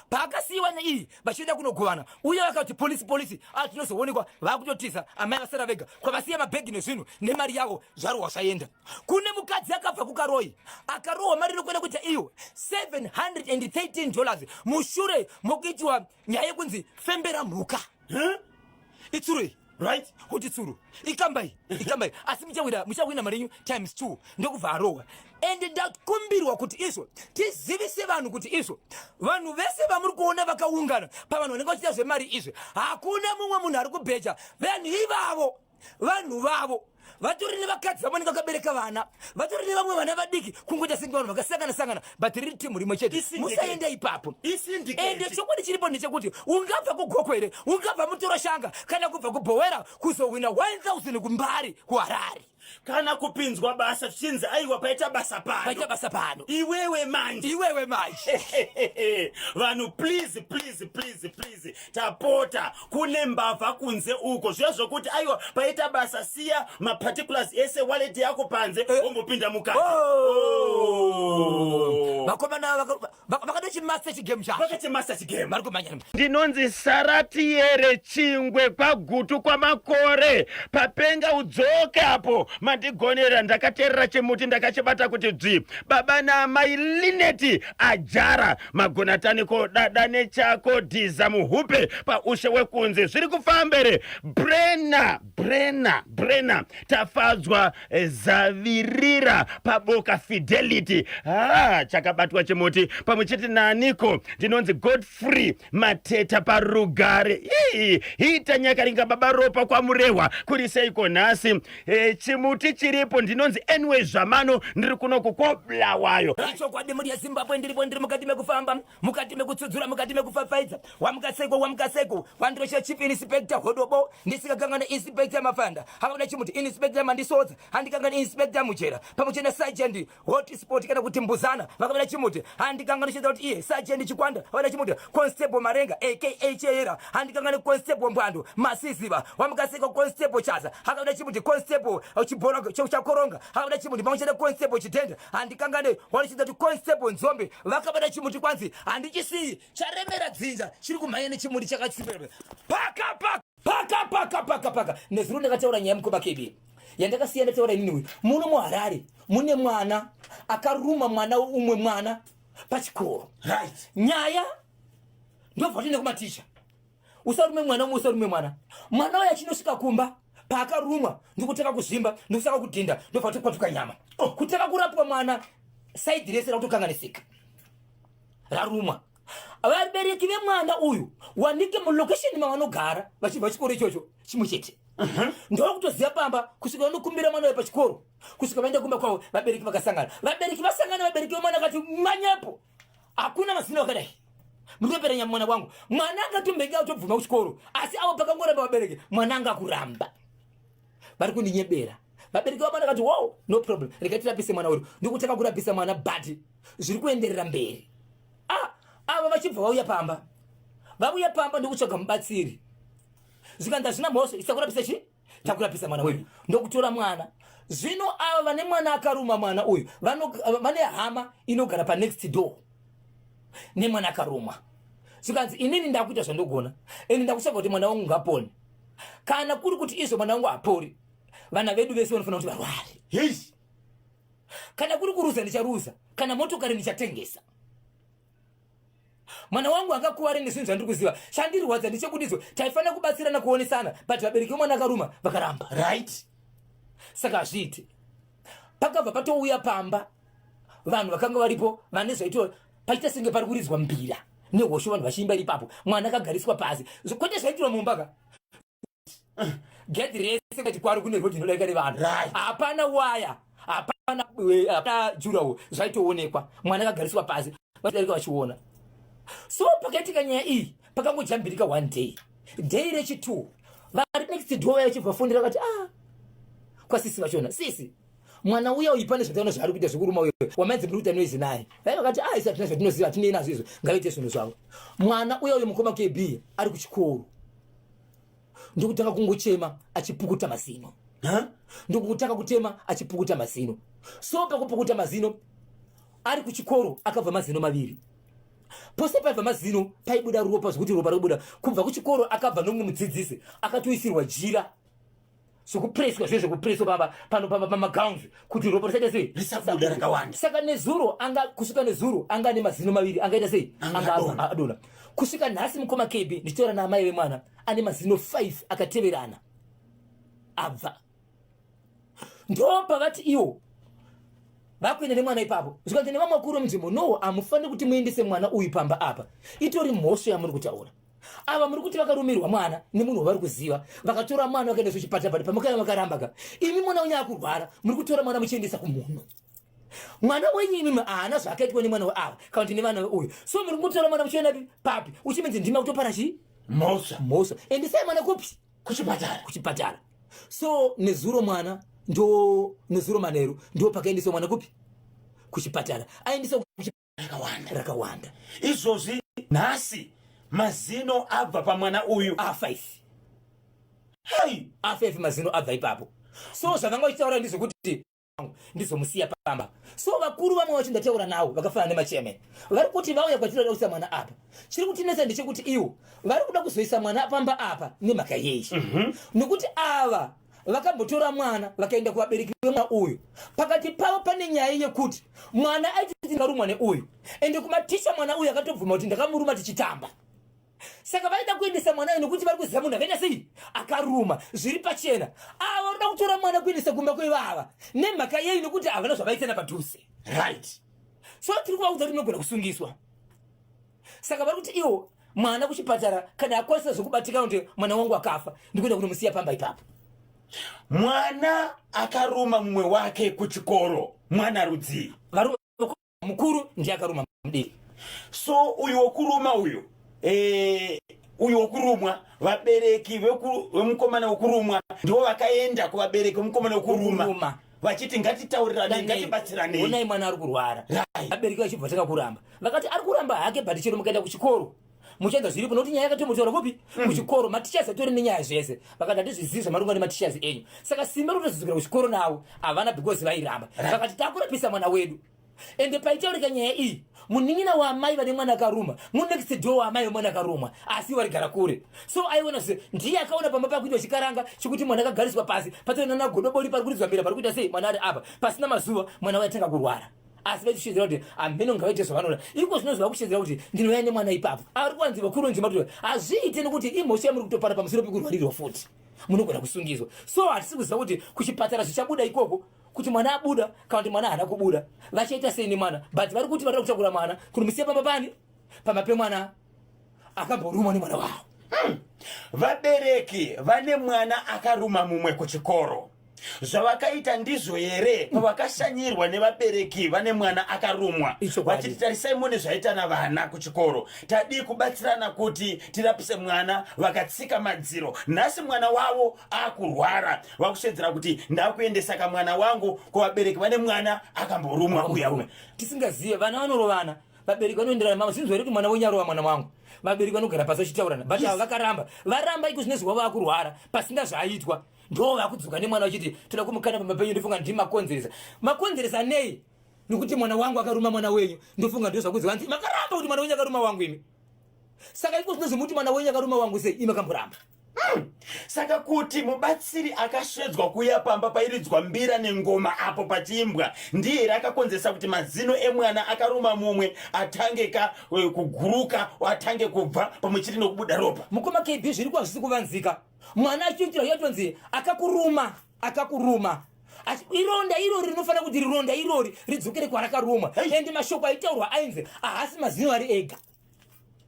Paakasiyiwa neiyi vachienda kunogovana, uye vakati polisi polisi, a tinozoonekwa vakutotiza, amai vasara vega kwavasiya mabhegi nezvinhu nemari yavo zvarohwa zvaenda. Kune mukadzi akabva kuKaroi akarohwa mari inokwenda kuita iyo 713 dollars mushure mokuitiwa nyaya yekunzi fembera mhuka. Itsuro iyi. Right. Kuti tsuro ikambai ikambai, asi muchawina muchawina mari yenyu times 2, ndokubva arohwa. Ende ndakumbirwa kuti izvo tizivise vanhu kuti izvo vanhu vese vamuri kuona vakaungana pavanhu vanenge vachiita zvemari izvi, hakuna mumwe munhu ari kubheja vanhu ivavo. Vanhu vavo vatori nevakadzi vamwe vakabereka vana, vatori nevamwe vana vadiki, kungoita senge vanhu vakasangana sangana, but riri timu rimwe chete. Musaenda ipapo. Ende chokwadi chiripo ndechekuti ungabva kuGokwe here, ungabva Mutoroshanga kana kubva kuBhowera kuzohwina 1000 kuMbari kuHarare, kana kupinzwa basa zvichinzi aiwa paita basa pano, paita basa pano, iwewe manje, iwewe manje. Vanhu, please please please please, tapota, kune mbavha kunze uko. Zviya zvokuti aiwa paita basa, siya maparticulars ese, wallet yako panze, wombopinda mukati. Oh. Vakomana vakatochimasta chigame chacho, vakachimasta chigame, vari kumhanya. Ndinonzi Saratiere Chingwe kwaGutu kwaMakore papenga udzoke apo. Mandigonera, ndakateerera chimuti ndakachibata kuti dzvi. Baba naamai Lineti Ajara magonataniko dada nechako dhiza muhupe paushe wekunze zviri kufambere. Brena Brena Brena tafadzwa eh, zavirira paboka Fidelity ha chakabatwa chimuti pamwe chete naaniko ndinonzi Godfrey Mateta parugare. Ii, ita nyakaringa baba ropa kwamurehwa kuri seiko nhasi e, chimuti chiripo ndinonzi anyway zvamano ndiri kunoku koblawayo. Ichokwadi mhuri yeZimbabwe ndiripo ndiri mukati mekufamba mukati mekutsudzura mukati mekufafaidza wamukaseko wamukaseko wandosha chief inspector hodobo ndisikakangana inspector mafanda hakuna chimuti inspector mandisodza handikangani inspector mujera pamwe chete nasergeant hot spot kana kuti mbuzana vakavada chimuti handikangani chete kuti iye sergeant chikwanda vakavada chimuti constable marenga aka cheyera handikangani constable mbwando masiziva wamukaseka constable chaza hakavada chimuti constable chibhora chakoronga hakavada chimuti pamwe chete constable chitenda handikangani wanochita kuti constable nzombe vakavada chimuti kwanzi handichisiyi charemera dzinza chiri kumhanya nechimuti chakatsipa paka paka paka paka paka paka nezuro ndakataura nyaya mukoma KB yandakasiya ndataura inini uyu muno muharare mune mwana akaruma mwana umwe mwana pachikoro right nyaya ndobva toenda kumaticha usarume mwana umwe usarume mwana mwana uyo achinosvika kumba paakarumwa ndikutanga kuzvimba ndikusaka kudhinda ndobva tokwatuka nyama oh, kutanga kurapwa mwana saidhi rese rakutokanganisika rarumwa vabereki vemwana uyu wanike mulokesheni mavanogara vachibva chikoro ichocho chimwe chete ndokutoziva pamba kusvika vanokumbira mwana uyu pachikoro kusvika vaenda kumba kwavo vabereki vakasangana vabereki vasangana vabereki vemwana akati manyepo hakuna mazino akadai murikupera nyama mwana wangu mwana angatombenge atobvuma kuchikoro asi avo pakangoramba vabereki mwana anga kuramba vari kundinyebera vabereki vamwana vakati wow no problem regai tirapise mwana wedu ndikutanga kurapisa mwana but zviri kuenderera mberi ah, ava vachibva vauya pamba vauya pamba ndokutsvaga mubatsiri zvikanzi hazvina mhosva isakurapisa chii takurapisa mwana wedu ndokutora mwana zvino ava vane mwana akaruma mwana uyu vane hama inogara panext door nemwana akarumwa zvikanzi inini ndakuita zvandogona ende ndakutsvaga kuti mwana wangu ngapone kana kuri kuti izvo mwana wangu hapori vana vedu vese vanofanira kuti varware yes. kana kuri kuruza ndicharuza kana motokari ndichatengesa mwana wangu akakuvare nezvinhu zvandiri kuziva chandirwadza ndechekuti izvo taifanira kubatsirana kuonesana but vabereki vemwana akaruma vakaramba right saka hazviiti pakabva patouya pamba vanhu vakanga varipo vane zvaitwa paita senge pari kuridzwa mbira nehosho vanhu vachiimba iri ipapo mwana akagariswa pasi kwete zvaitirwa mumba ka gedhi rese kati kwari kune rodhi inodarika nevanhu hapana waya hapana eh, hapana jurawo zvaitoonekwa mwana akagariswa pasi vadarika vachiona so pakaitika nyaya iyi pakangojambirika one day day rechitwo vari next door vaya vachibva fundira vakati ah kwasisi vachona sisi mwana uya uyu pane zvataona zvaari kuita zvekuruma uyo wamainzi muri kuita noise naye vai vakati ah isu hatina zvatinoziva hatinei nazvo izvo ngavaite zvinhu zvavo mwana uya uyu mukoma kb ari kuchikoro ndokutanga kungochema achipukuta mazino ndokutanga kutema achipukuta mazino so pakupukuta mazino ari kuchikoro akabva mazino maviri pose paibva mazino paibuda ropa zvekuti ropa rikubuda kubva kuchikoro akabva nomumwe mudzidzisi akatoisirwa jira zvekupreswa zve zvekupreswa pamba pano pamba pamagowns kuti ropa risaita sei risabuda rakawanda saka nezuro anga kusvika nezuro anga ane mazino maviri angaita sei anga adona kusvika nhasi mukoma kb ndichitaura naamai vemwana ane mazino 5 akateverana abva ndopavati iwo vakuenda nemwana ipapo zvikanzi nevamwe vakuru vemunzvimbo no hamufaniri kuti muendese mwana uyu pamba apa itori mhosva yamuri kutaura ava muri kuti vakarumirwa mwana nemunhu wavari kuziva vakatora mwana vakaenda kuchipatara but pamakaya vakaramba ka imi mwana wenyu akurwara muri kutora mwana muchiendesa kumunhu mwana wenyu imimi haana zvaakaitwa nemwana weava kana kuti nevana veuyu so muri kungotora mwana muchienda papi uchiminzi ndima kutopara chii mhosva mhosva endesai mwana kupi kuchipatara kuchipatara so nezuro mwana ndo nezuro manheru ndo pakaendeswa mwana kupi kuchipatara aendeswa rakawanda rakawanda izvozvi nhasi mazino abva pamwana uyu a5 hai a5 mazino abva ipapo so zvavanga vachitaura ndezvekuti ndizomusiya pamba so vakuru vamwe vacho ndataura navo vakafanana nemachairman vari kuti vauya kwatiri vada kuisa mwana apa chiri kutinetsa ndechekuti iwo vari kuda kuzoisa mwana pamba apa nemhaka yei mm -hmm. nokuti ava Vakambotora mwana vakaenda kuvabereki vemwana uyu. Pakati pavo pane nyaya yekuti mwana aiti ndakarumwa neuyu, ende kumaticha mwana uyu akatobvuma kuti ndakamuruma tichitamba. Saka vaida kuendesa mwana uyu nekuti vari kuziva munhu akaita sei akaruma zviri pachena. Ava vanoda kutora mwana kuendesa kumba kwevava nemhaka yei? Nekuti havana zvavaitana padhuze. Right. So tiri kuvaudza kuti munogona kusungiswa. Saka vari kuti iwo mwana kuchipatara kana akwanisa zvekubatikana kuti mwana wangu akafa, ndikuenda kunomusiya pamba ipapo. Mwana akaruma mumwe wake kuchikoro, mwana rudzii? Mukuru ndiye akaruma mudiki. So uyu wokuruma uyu, uyu wokurumwa, vabereki vemukomana wokurumwa ndivo vakaenda kuvabereki vemukomana wokuruma vachiti ngatitaurirane, ngatibatsiranei, onai mwana ari kurwara. Vabereki vachibva tanga kuramba, vakati ari kuramba hake, but chero mukaenda kuchikoro muchaenda zviripo, nokuti nyaya yakatombotaura kupi? Kuchikoro. Matichers atori nenyaya zvese, vakati hatizvizivi zvamarunga nematichers enyu. Saka simba rokutozvidzokera kuchikoro navo havana, because vairamba. Vakati takurapisa mwana wedu. Ende paitaurika nyaya iyi, munin'ina waamai vane mwana akaruma munext door waamai vemwana akarumwa, asi varigara kure. So aiona se ndiye akaona pamba pakuitwa chikaranga chekuti mwana akagariswa pasi, patori nana godobori, pari kuridzwa mbira, pari kuita sei, mwana ari apa. Pasina mazuva mwana waitanga kurwara, asi vaitishedzera kuti hameno ngavaite zvavanoda. Iko zvino zvakushedzera kuti ndinouya nemwana ipapo, ari kuwanzi vakuru nzvimbo kuti hazviite, nekuti imhosva yamuri kutopara pamusoro pekurwarirwa futi, munogona kusungiswa. So hatisi kuziva kuti kuchipatara zvichabuda ikoko kuti mwana abuda kana kuti mwana haana kubuda, vachaita sei nemwana. But vari kuti varida kutakura mwana kunomusiya pamba pani, pamba pemwana akamborumwa nemwana wavo. Vabereki vane mwana akaruma mumwe kuchikoro, zvavakaita ndizvo here pavakashanyirwa nevabereki vane mwana akarumwa Ichokwadi. vachiti tarisai mune zvaita navana kuchikoro, tadii kubatsirana kuti tirapise mwana? Vakatsika madziro. Nhasi mwana wavo akurwara, vakushedzera kuti ndakuendesa kamwana wangu kuvabereki vane mwana akamborumwa uya uya. Tisingazive vana vanorovana, vabereki vanoenderana. Mama, zvinzwa here kuti mwana wenyu arova mwana wangu? Vabereki vanogara pasi vachitaurana, but ava vakaramba, varamba. Iko zvine zuva vakurwara pasina zvaaitwa, ndo vakudzoka nemwana vachiti toda kumukana pamba penyu. Ndofunga ndimakonzeresa, makonzeresa nei? Nekuti mwana wangu akaruma mwana wenyu. Ndofunga ndo zvakunzi vanzi makaramba kuti mwana wenyu akaruma wangu imi. Saka iko zvinozi muti mwana wenyu akaruma wangu sei, imi makamboramba? Saka kuti mubatsiri akasvedzwa kuuya pamba pairidzwa mbira nengoma apo pachiimbwa ndiye here akakonzeresa kuti mazino emwana akaruma mumwe atange ka kuguruka, atange kubva pamwe chete nokubuda ropa? Mukoma KB, zviri kuva zvisi kuvanzika. Mwana achiitira yatonzi akakuruma, akakuruma. Ironda irori rinofanira kuti rironda irori ridzokere kwarakarumwa. Ende mashoko aitaurwa ainzi ahasi mazino ari ega.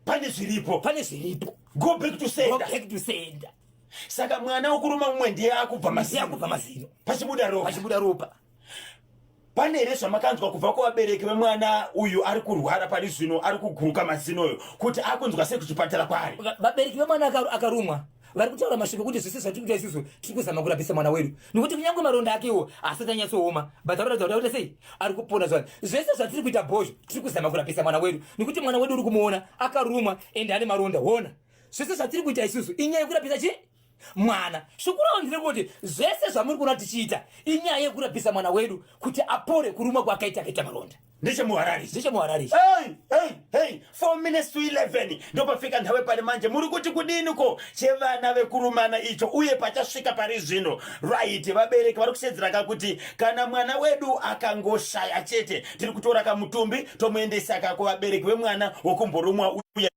Pane zviripo. Pane zviripo. Go back to Go sender. back to sender. Saka mwana wokuruma mumwe ndiye akubva ndiye mazino akubva mazino pachibuda ropa. Pachibuda ropa. Pane here zvamakanzwa kubva kuvabereki vemwana uyu ari kurwara pari zvino, ari kuguruka mazinoyo, kuti akunzwa sei kuchipatara kwaari? Vabereki vemwana akarumwa vari kutaura mashoko ekuti zvese zvatiri kuita isusu tiri kuzama kurapisa mwana wedu, nekuti kunyange maronda akewo asati anyatsooma, but aroratidza kuti akuita sei, ari kupona. Zvani zvese zvatiri kuita bhozho, tiri kuzama kurapisa mwana wedu, nekuti mwana wedu uri kumuona akarumwa ende ane maronda. Hona, zvese zvatiri kuita isusu inyaya yekurapisa chi mwana. Shoko ravo nderekuti zvese zvamuri kuona tichiita inyaya yekurapisa mwana wedu kuti apore kurumwa kwaakaita, akaita maronda. Ndechemuharare. Ndechemuharare. Hey, hey, hey, 4 minutes to 11 ndopafika nthawe pari manje. Muri kuti kudiniko chevana vekurumana icho uye pachasvika pari zvino? Right, vabereki vari kushedzera ka kuti kana mwana wedu akangoshaya chete, tiri kutora kamutumbi tomuendesa ka kuvabereki vemwana wokumborumwa uya.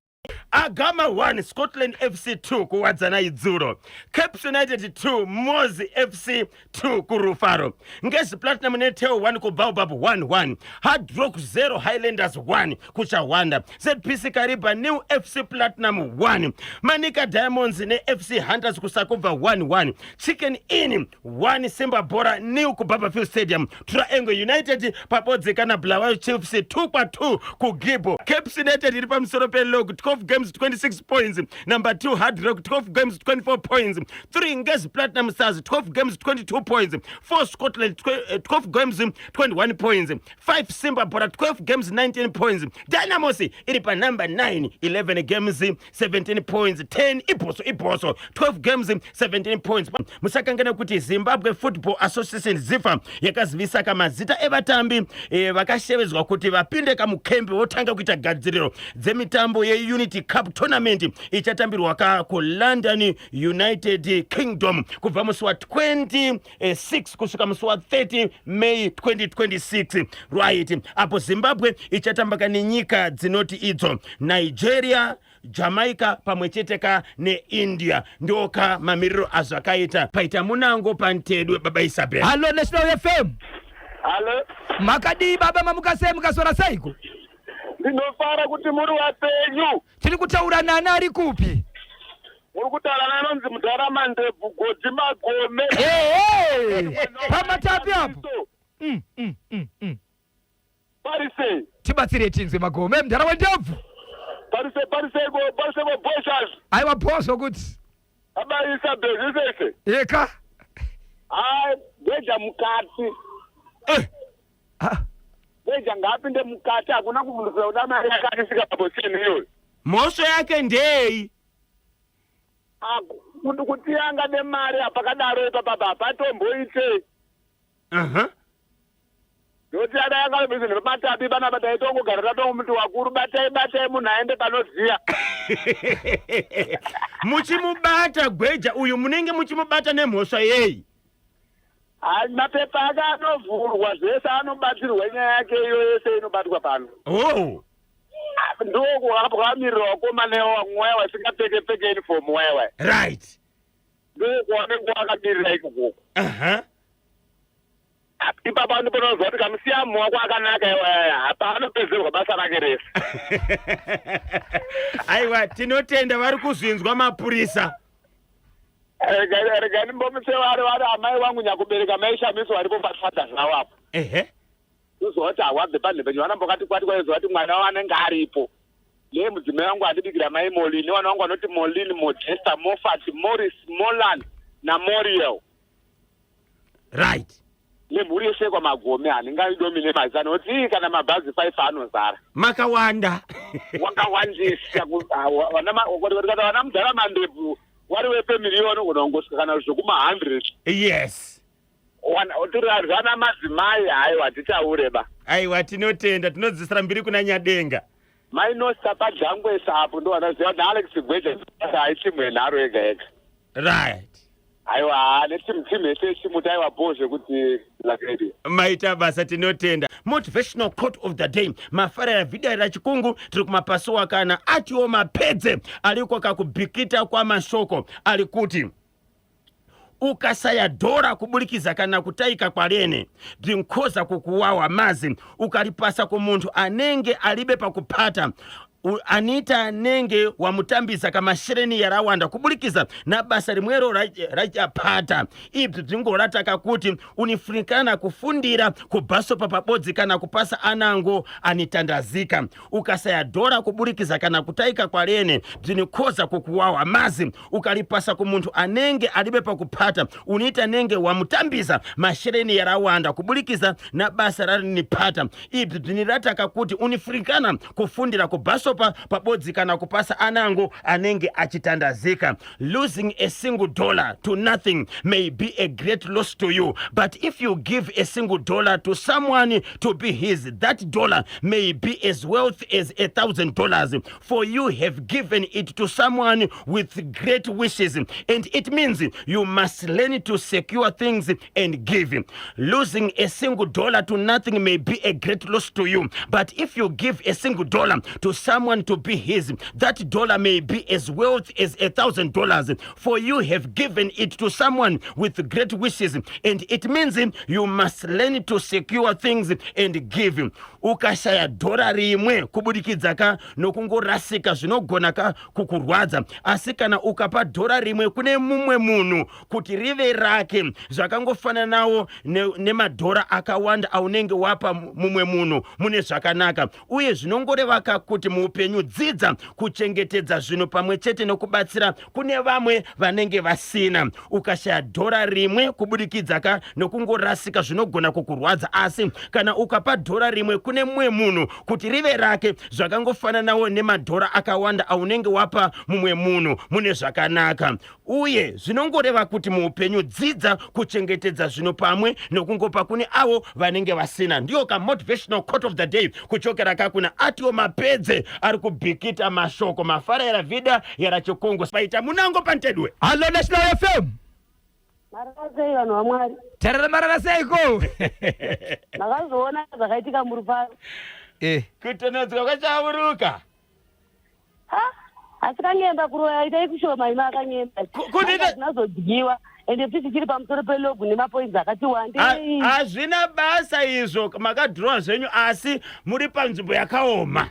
Agama 1, Scotland FC 2 kuWadzana idzuro. Caps United 2, Mozi FC 2 kuRufaro. Ngezi Platinum neTel 1 kuBaobab 1-1. Hard Rock 0, Highlanders 1 kuChawanda. ZPC Kariba New FC Platinum 1. Manica Diamonds neFC Hunters kuSakubva 1-1. Chicken Inn 1, Simba Bhora 0 kuBarbourfields Stadium. Triangle United pabodzi kana Bulawayo Chiefs 2 kwa 2 kuGibbo. Caps United iri pamusoro pelog, 12 games, 26 points. Number 2 Hard Rock, 12 games, 24 points. 3 Ngezi Platinum Stars, 12 games, 22 points. 4 Scotland, 12 games, 21 points. 5 Simba Bhora, 12 games, 19 points. Dynamos iri panumber 9, 11 games, 17 points. 10 Ibhoso, Ibhoso, 12 games, 17 points. Musakangana kuti Zimbabwe Football Association, ZIFA, yakazivisa kamazita evatambi vakashevedzwa kuti vapinde kamukembi votanga kuita gadziriro dzemitambo yeUnity. Cup Tournament ichatambirwa ka kuLondon, United Kingdom, kubva musi wa26 kusvika musi wa30 May 2026. Right, apo Zimbabwe ichatambaka nenyika dzinoti idzo Nigeria, Jamaica pamwe chete ka neIndia. Ndoka mamiriro azvakaita paita munango pantedwe, baba Isabel. Hallo, National FM. Hallo. Makadii baba? Mamuka sei? Mukaswera seiko? Ndinofara kuti muri wapenyu. Tiri kutaura nani? Ari kupi? Muri kutaura nanonzi mudhara Mandebvu Godzi Magome. Ehe, pamatapi apo. Pari sei? Tibatsire tinzwe, Magome, mudhara wendebvu. Pari sei, pari seiko, pari seiko, boshas? Aiwa, bhozvo kuti. Baba Isabel, zvisese? Eka. Hai, Gweja mukati. Ah. Gweja ngaapinde mukati, hakuna kuvhundusira kuda mari yakati paposition iyoyo. Mhosvo yake ndei? Ah, kuti angade mari apakadaro ipapapa hapatomboite. Ndokuti ada yanga matapi panapa, taitongogara tatongomuti wakuru batai, batai munhu aende panoziya. Muchimubata Gweja uyu, munenge muchimubata nemhosva yei? Hai, mapepa ake anovhurwa zvese, anobatsirwa nyaya yake iyo yese inobatwa pano. Ndokuamirira wakomana wamweya wasingapfeke pfeke uniform wewe. Ndokuwanenge wakamirira ikokoko. Ipapa ndipanoziva kuti kamusiya muwako akanaka iwaya, hapa anopedzerwa basa rake rese. Aiwa, tinotenda, vari kuzvinzwa mapurisa. Regani mbomutse vari amai vangu nyakubereka maishamiso varipo pafadha zvavo apo. Uziva kuti hawabve panhembe vanambokati kwati kwaiziva kuti mwana wavo anenge aripo nemudzimai wangu andibikira mai Molin, nevana vangu vanoti Molin, Modesta, Mofat, Morris, Molan naMoriel. Nemhuri yese kwaMagome, handingaidomi nemazita nokuti ii kana mabhazi 5 anozara. Makawanda. Wakawandisa. Tikati vana mudhara Mandebvu wari wefamily unogona kungosvika kana zvekuma100. Tiri vana madzimai, haiwa, titaure ba. Aiwa, tinotenda, tinodzisira mbiri kuna Nyadenga. Mainosta pajangwesa apo ndo vanoziva naAlex Gweja, haitimu yenharo yega yega. Aiwa, netimu timu yese yechimuti, aiwa, bo zvekuti lakedi. Maita basa, tinotenda. Motivational quote of the day. Mafarira vhidhiyo rachikungu tiri kumapasuwa kana atiwo mapedze ariko kakubhikita kwamashoko ari kuti ukasaya dhora kubulikiza kana kutayika kwalene bzinkhoza kukuwawa mazi ukalipasa ku munthu anenge alibe pakuphata anita anenge wamutambisa kamashereni yarawanda kubulikiza na basa rimwero rachaphata. Ibzi bzingorataka kuti unifunikana kufundira kubhasopa pabodzi kana kupasa anango anitandazika. Ukasaya dhora kubulikiza kana kutayika kwalene bzinikhoza kukuwawa mazi ukalipasa ku munthu anenge alibe pakuphata uniita nenge wamutambisa mashereni yarawanda kubulikiza na basa rarinipata. Ibzi bzinirataka kuti unifunikana kufundira kubhasopa pabodzi kana kupasa anango anenge achitandazika. Losing a single dollar to nothing may be a great loss to you, but if you give a single dollar to someone to be his, that dollar may be as worth as $1,000, for you have given it to someone with great wishes, and it means you must learn to secure things and give. Losing a single dollar to nothing may be a great loss to you, but if you give a single dollar to someone to be his, that dollar may be as worth as $1,000, for you have given it to someone with great wishes, and it means you must learn to secure things and give. Ukashaya dhora rimwe kubudikidza ka nokungorasika zvinogona ka kukurwadza, asi kana ukapa dhora rimwe kune mumwe munhu kuti rive rake, zvakangofananawo nemadhora akawanda aunenge wapa mumwe munhu mune zvakanaka. Uye zvinongorevaka kuti muupenyu dzidza kuchengetedza zvinhu pamwe chete nokubatsira kune vamwe vanenge vasina. Ukashaya dhora rimwe kubudikidza ka nokungorasika zvinogona kukurwadza, asi kana ukapa dhora rimwe kune mumwe munhu kuti rive rake, zvakangofananawo nemadhora akawanda aunenge wapa mumwe munhu mune zvakanaka. Uye zvinongoreva kuti muupenyu dzidza kuchengetedza zvinhu pamwe nokungopa kune avo vanenge vasina. Ndiyo kamotivational quote of the day kuchokera kakuna atiwo mapedze. Ari kubhikita mashoko mafara yara vida yara chikungu paita munango pantedwe. Hallo National FM. Marara sei vanhu vaMwari? Tarara marara seiko? Makazoona zvakaitika murufaro. Eh. Kutonhodzwa kwachauruka. Ha? Asi kanyemba kuroya itai kushoma imi akanyemba. Kuti Zvinozodyiwa ende futi tichiri pamusoro pelogu nemapoints akati wandei. Hazvina basa izvo makadhirowa zvenyu asi muri panzvimbo yakaoma.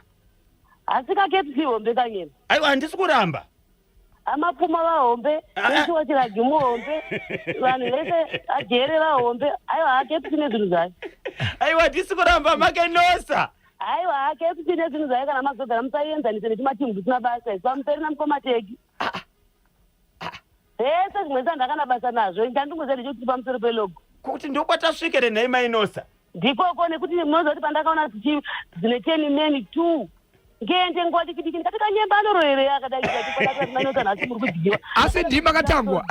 Asi kaKFC hombe kanyemba. Aiwa handisi kuramba. Amapfuma vahombe, Ah. Joshua Chiragi muhombe, vanhu vese ajere vahombe. Aiwa haKFC nezvinhu zvayo. Aiwa handisi kuramba makenosa. Aiwa haKFC nezvinhu zvayo kana mazogara musaienzanise netumatimu tusina basa izvi. Pamuseri namukoma Teki. Zvese zvimwe sandakana basa nazvo chandingoziva ndechekuti pamusoro pelogo. Kuti ndokwatasvikere nhai mainosa. Ndikoko nekuti munoziva kuti pandakaona tichi dzine ten men two ngende nguva diki diki ndikati kanyemba anoroyerei akadai ndikati mainosa nhasi muri kudyiwa. Asi ndimi makatangwa.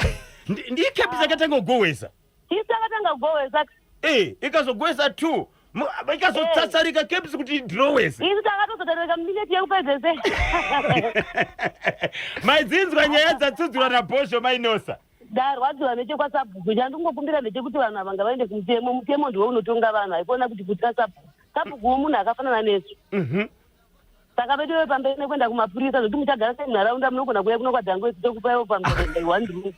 Ndiikepi yakatanga kugohwesa? Isu takatanga kugohwesa. Eh, ikazogohwesa 2. Ikazotsatsarika caps kuti idrowese. Isu takatozotarika mineti yekupedzese. Maidzinzwa nyaya dzatsudzurwa naBhozho mainosa. Ndarwadziwa nechekwasabhuku chandingokumbira ndechekuti vanhu ava ngavaende kumutemo mutemo ndiwo unotonga vanhu haikuona kuti kutya sabhuku sabhukuwo munhu akafanana nesu saka veduwe pamberi nekuenda kumapurisa zvekuti muchagara sei munharaunda munogona kuuya kuno kwadhangwesi tokupaiwo pamberi one room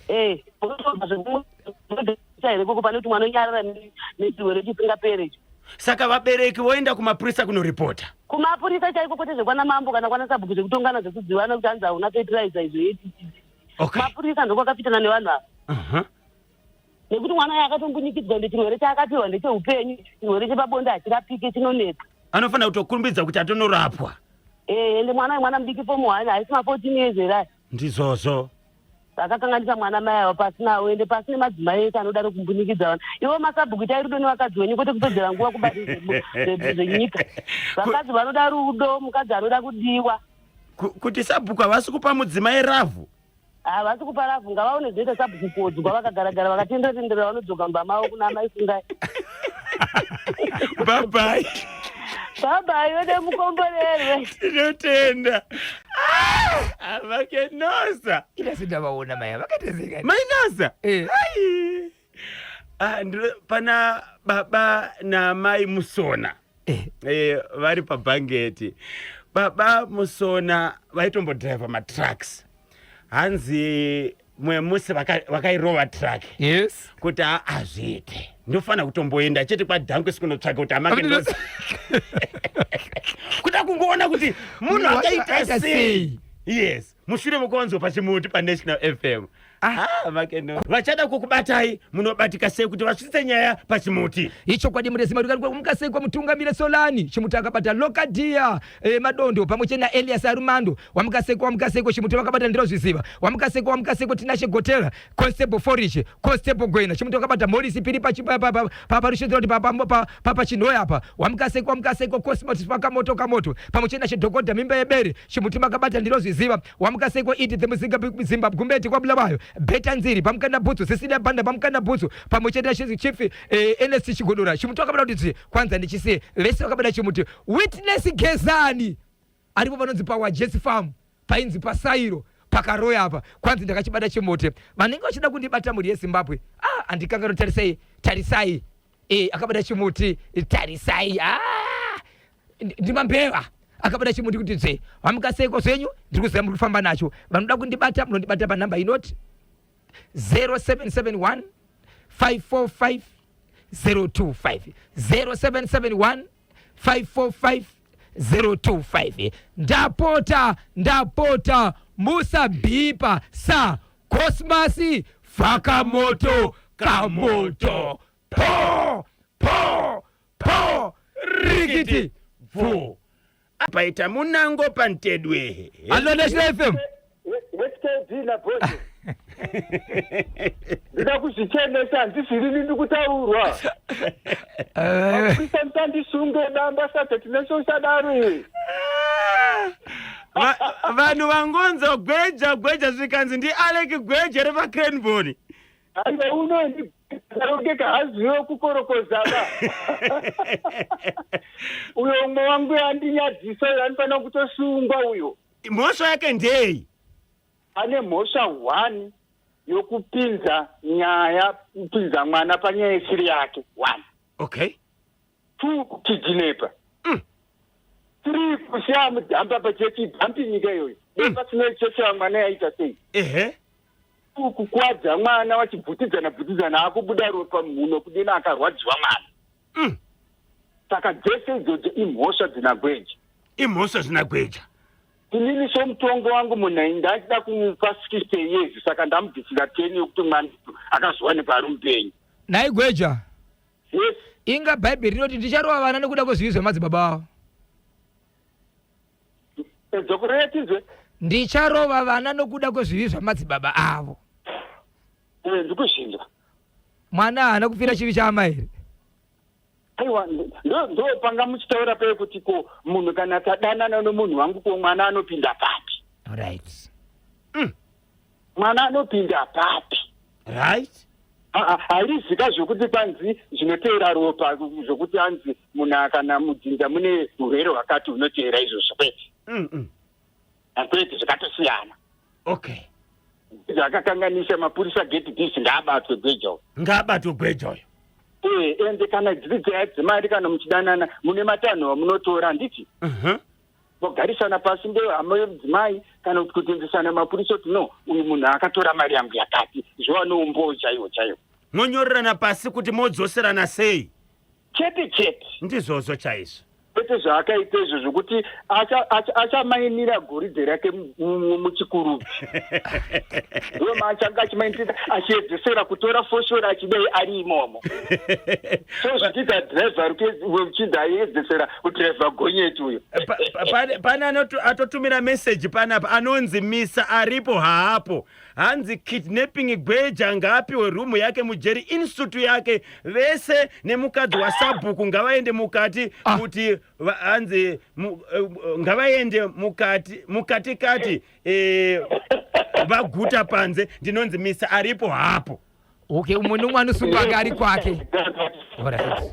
eh munotobva zvekumusa here koko pane kuti mwana onyarara nechirwere chisingapere icho. Saka vabereki voenda kumapurisa kunoripota. Kumapurisa chaiko kwete zvekwana mambo kana kwana sabhuku zvekutongana zvekudzivana kuti hanzi hauna fertilizer izvo etc. Mapurisa ndokwakapitana nevanhu ava. Nekuti mwana uyu akatombunyikidzwa ende chirwere chaakapiwa ndecheupenyu chirwere chepabonde hachirapike chinonetsa. Anofanira kutokurumbidza kuti atonorapwa. Eh ende mwana uyu mwana mudiki form 1 haisi ma 14 years here aya. Ndizvozvo. Vakakanganisa mwana mai ava pasi nawo ende pasi nemadzimai ese anodaro kumbunyikidza vanhu. Ivo masabhuku itai rudo nevakadzi wenyu kwete kupedzera nguva kubata zvenyika. Vakadzi vanoda rudo, mukadzi anoda kudiwa. Kuti sabhuku havasi kupa mudzimai ravhu? Havasi kupa ravhu, ngavaone zvinoita sabhuku kodzwa vakagaragara vakatendera tendera vanodzoka mumba mavo kuna amai Fungai. Bye bye. Bye bye, vede mukomborerwe. Tinotenda. Ah, vakenosa. Ina sindavaona mai vakatezeka. Mainosa. Eh. Ai. Ah, pana baba namai Musona. Eh. Eh, vari pabhangeti. Baba Musona vaitombodriver matrucks. Hanzi mumwe musi vakairova truck. Yes. Kuti hazviite. Ndofanira kutomboenda chete kwadhankwesi kunotsvaga kuti amake ndozi. Kuda kungoona kuti munhu akaita sei. Yes. Mushure mekuwanzwa pachimuti paNational FM. Ah, makeno. Vachada kukubatai munobatika sei kuti vasvitse nyaya pachimuti? Ichokwadi murezi marukamukasekwa mutungamire Solani Chimuti akabata Lokadia Madondo pamwe chete naElias Arumando wamukasekwa wamukasekwa Chimuti vakabata Ndirozviziva wamukasekwa wamukasekwa Tinashe Gotera Constable Forish Constable Gwena Chimuti wakabata Morris Piri parushinzira kuti pachinhoyi apa wamukasekwa wamukasekwa Cosmos Pakamoto Kamoto pamwe chete naShe Dhokodha Mimba Yebere Chimuti makabata Ndirozviziva wamukasekwa Edith Muzinga Zimbabwe Gumbeti kwaBulawayo Beta Nziri pamukanda Bhutsu Cecilia Banda pamukanda Bhutsu pamwe chete naShe Chief Ernest Chigodora Chimuti wakabata kuti dzvi kwanza ndichisiye vese vakabata chimuti Witness Gezani aripo panonzi paWajesi Farm painzi pasairo pakaroya apa kwanzi ndakachibata chimuti vanenge vachida kundibata mhuri yeZimbabwe ah handikanganwi tarisai tarisai eh akabata chimuti tarisai ah ndimambeva akabata chimuti kuti dzve vamukaseiko zvenyu ndiri kuziva muri kufamba nacho vanoda kundibata munondibata panhamba inoti 0771 545 025 0771 545 025 ndapota ndapota musabhipa sa Cosmas fakamoto kamoto po po po rikiti bvu paita munango pantedwe Allo National FM HKD naBhozho ndida kuzvichenesa handisirini ndikutaurwa mapurisa musandisunge damba subject neso usadaro iwe vanhu vangonzwa gweja gweja zvikanzi ndialek gweja repacranborn aiwa uno ndi Akarongeka hazive kukorokoza ba. Uyo umwe wangu andinyadzisa uyo anofanira kutosungwa uyo. Mhosva yake ndei? Ane mhosva one yokupinza nyaya kupinza mwana panyaya isiri yake one. Okay. Two kidnepa. Three kusiya mudhamba pachechi dhampi nyika iyoyo. Pasina chechi mwana yaita sei? Ehe. Kukwadza mwana vachibvutidzana bvutidzana akubuda ropa mhuno kudena akarwadziwa mwana. Saka dzese idzodzo imhosva dzina gweja. Imhosva dzina gweja. Inini somutongo wangu munhu ndachida kumupa 60 years saka ndamubvisira 10 yokuti mwana akazowanikwa ari mupenyu. Nhai gweja. Yes. Inga bhaibheri rinoti ndicharova vana nekuda kwezvivi zvemadzibaba avo. Dzokorera tizwe. Ndicharova vana nokuda kwezvivi zvamadzibaba avo. Eh, ndikuzvinzwa. Mwana haana kufira chivi chaamai here? Aiwa, ndo ndo panga muchitaura paye kuti ko munhu kana tadanana nomunhu wangu ko mwana anopinda papi? Right. Mwana anopinda papi? Right. Harizika zvokuti kwanzi zvinoteera ropa zvokuti anzi munhu kana mudzinza mune urwere hwakati hunoteera izvozvo kwete. Kwete zvakatosiyana. Okay. Zvakakanganisa mapurisa get this ngaabatwe gweja uyo. Ngaabatwe gweja uyo. Eh, ende kana dziri dzaya dzemari kana muchidanana mune matanho amunotora handiti? Vogarisana pasi ndehama yemudzimai kana kuti kutoendesana mapurisa kuti no uyu munhu akatora mari yangu yakati zvova noumbowo chaiwo chaiwo. Monyorerana pasi kuti modzoserana sei. Chete chete. Ndizvozvo chaizvo. Kwete zvaakaita izvo zvokuti achamainira goridhe rake muchikurubi. Ndiwo maachange achimainira achiedzesera kutora foshoro achidai ari imomo. So zvichiita driver uchinzi aiedzesera kudriver gonyeti uyo. Pane atotumira message panapa anonzi Misa aripo haapo. Hanzi kidnapping gweja ngaapiwe room yake mujeri insutu yake vese nemukadzi wasabhuku ngavaende mukati ah. kuti hanzi mu, uh, ngavaende mukati mukati kati eh, vaguta panze ndinonzi misa aripo hapo okay umwe nomwe anosungwa ake ari kwake Alright.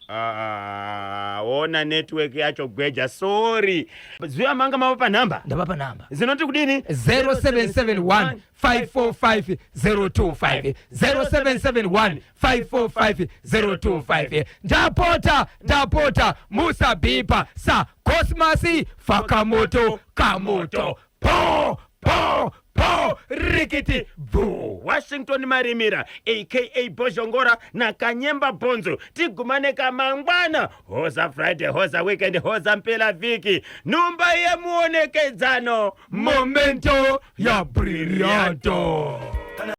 Ah, ona network yacho gweja sorry ziva manga mavapa nhamba ndavapa nhamba zinoti kudini 0771 545 025 0771 545 025 ndapota ndapota musabhipa sa cosmasi fakamoto kamoto po po po rikiti bvu Washington Marimira aka Bhozhongora naKanyemba Bhonzo tigumane kamangwana hoza Friday hoza weekend hoza mpela vhiki nhumba yemuonekedzano Momento ya brillianto.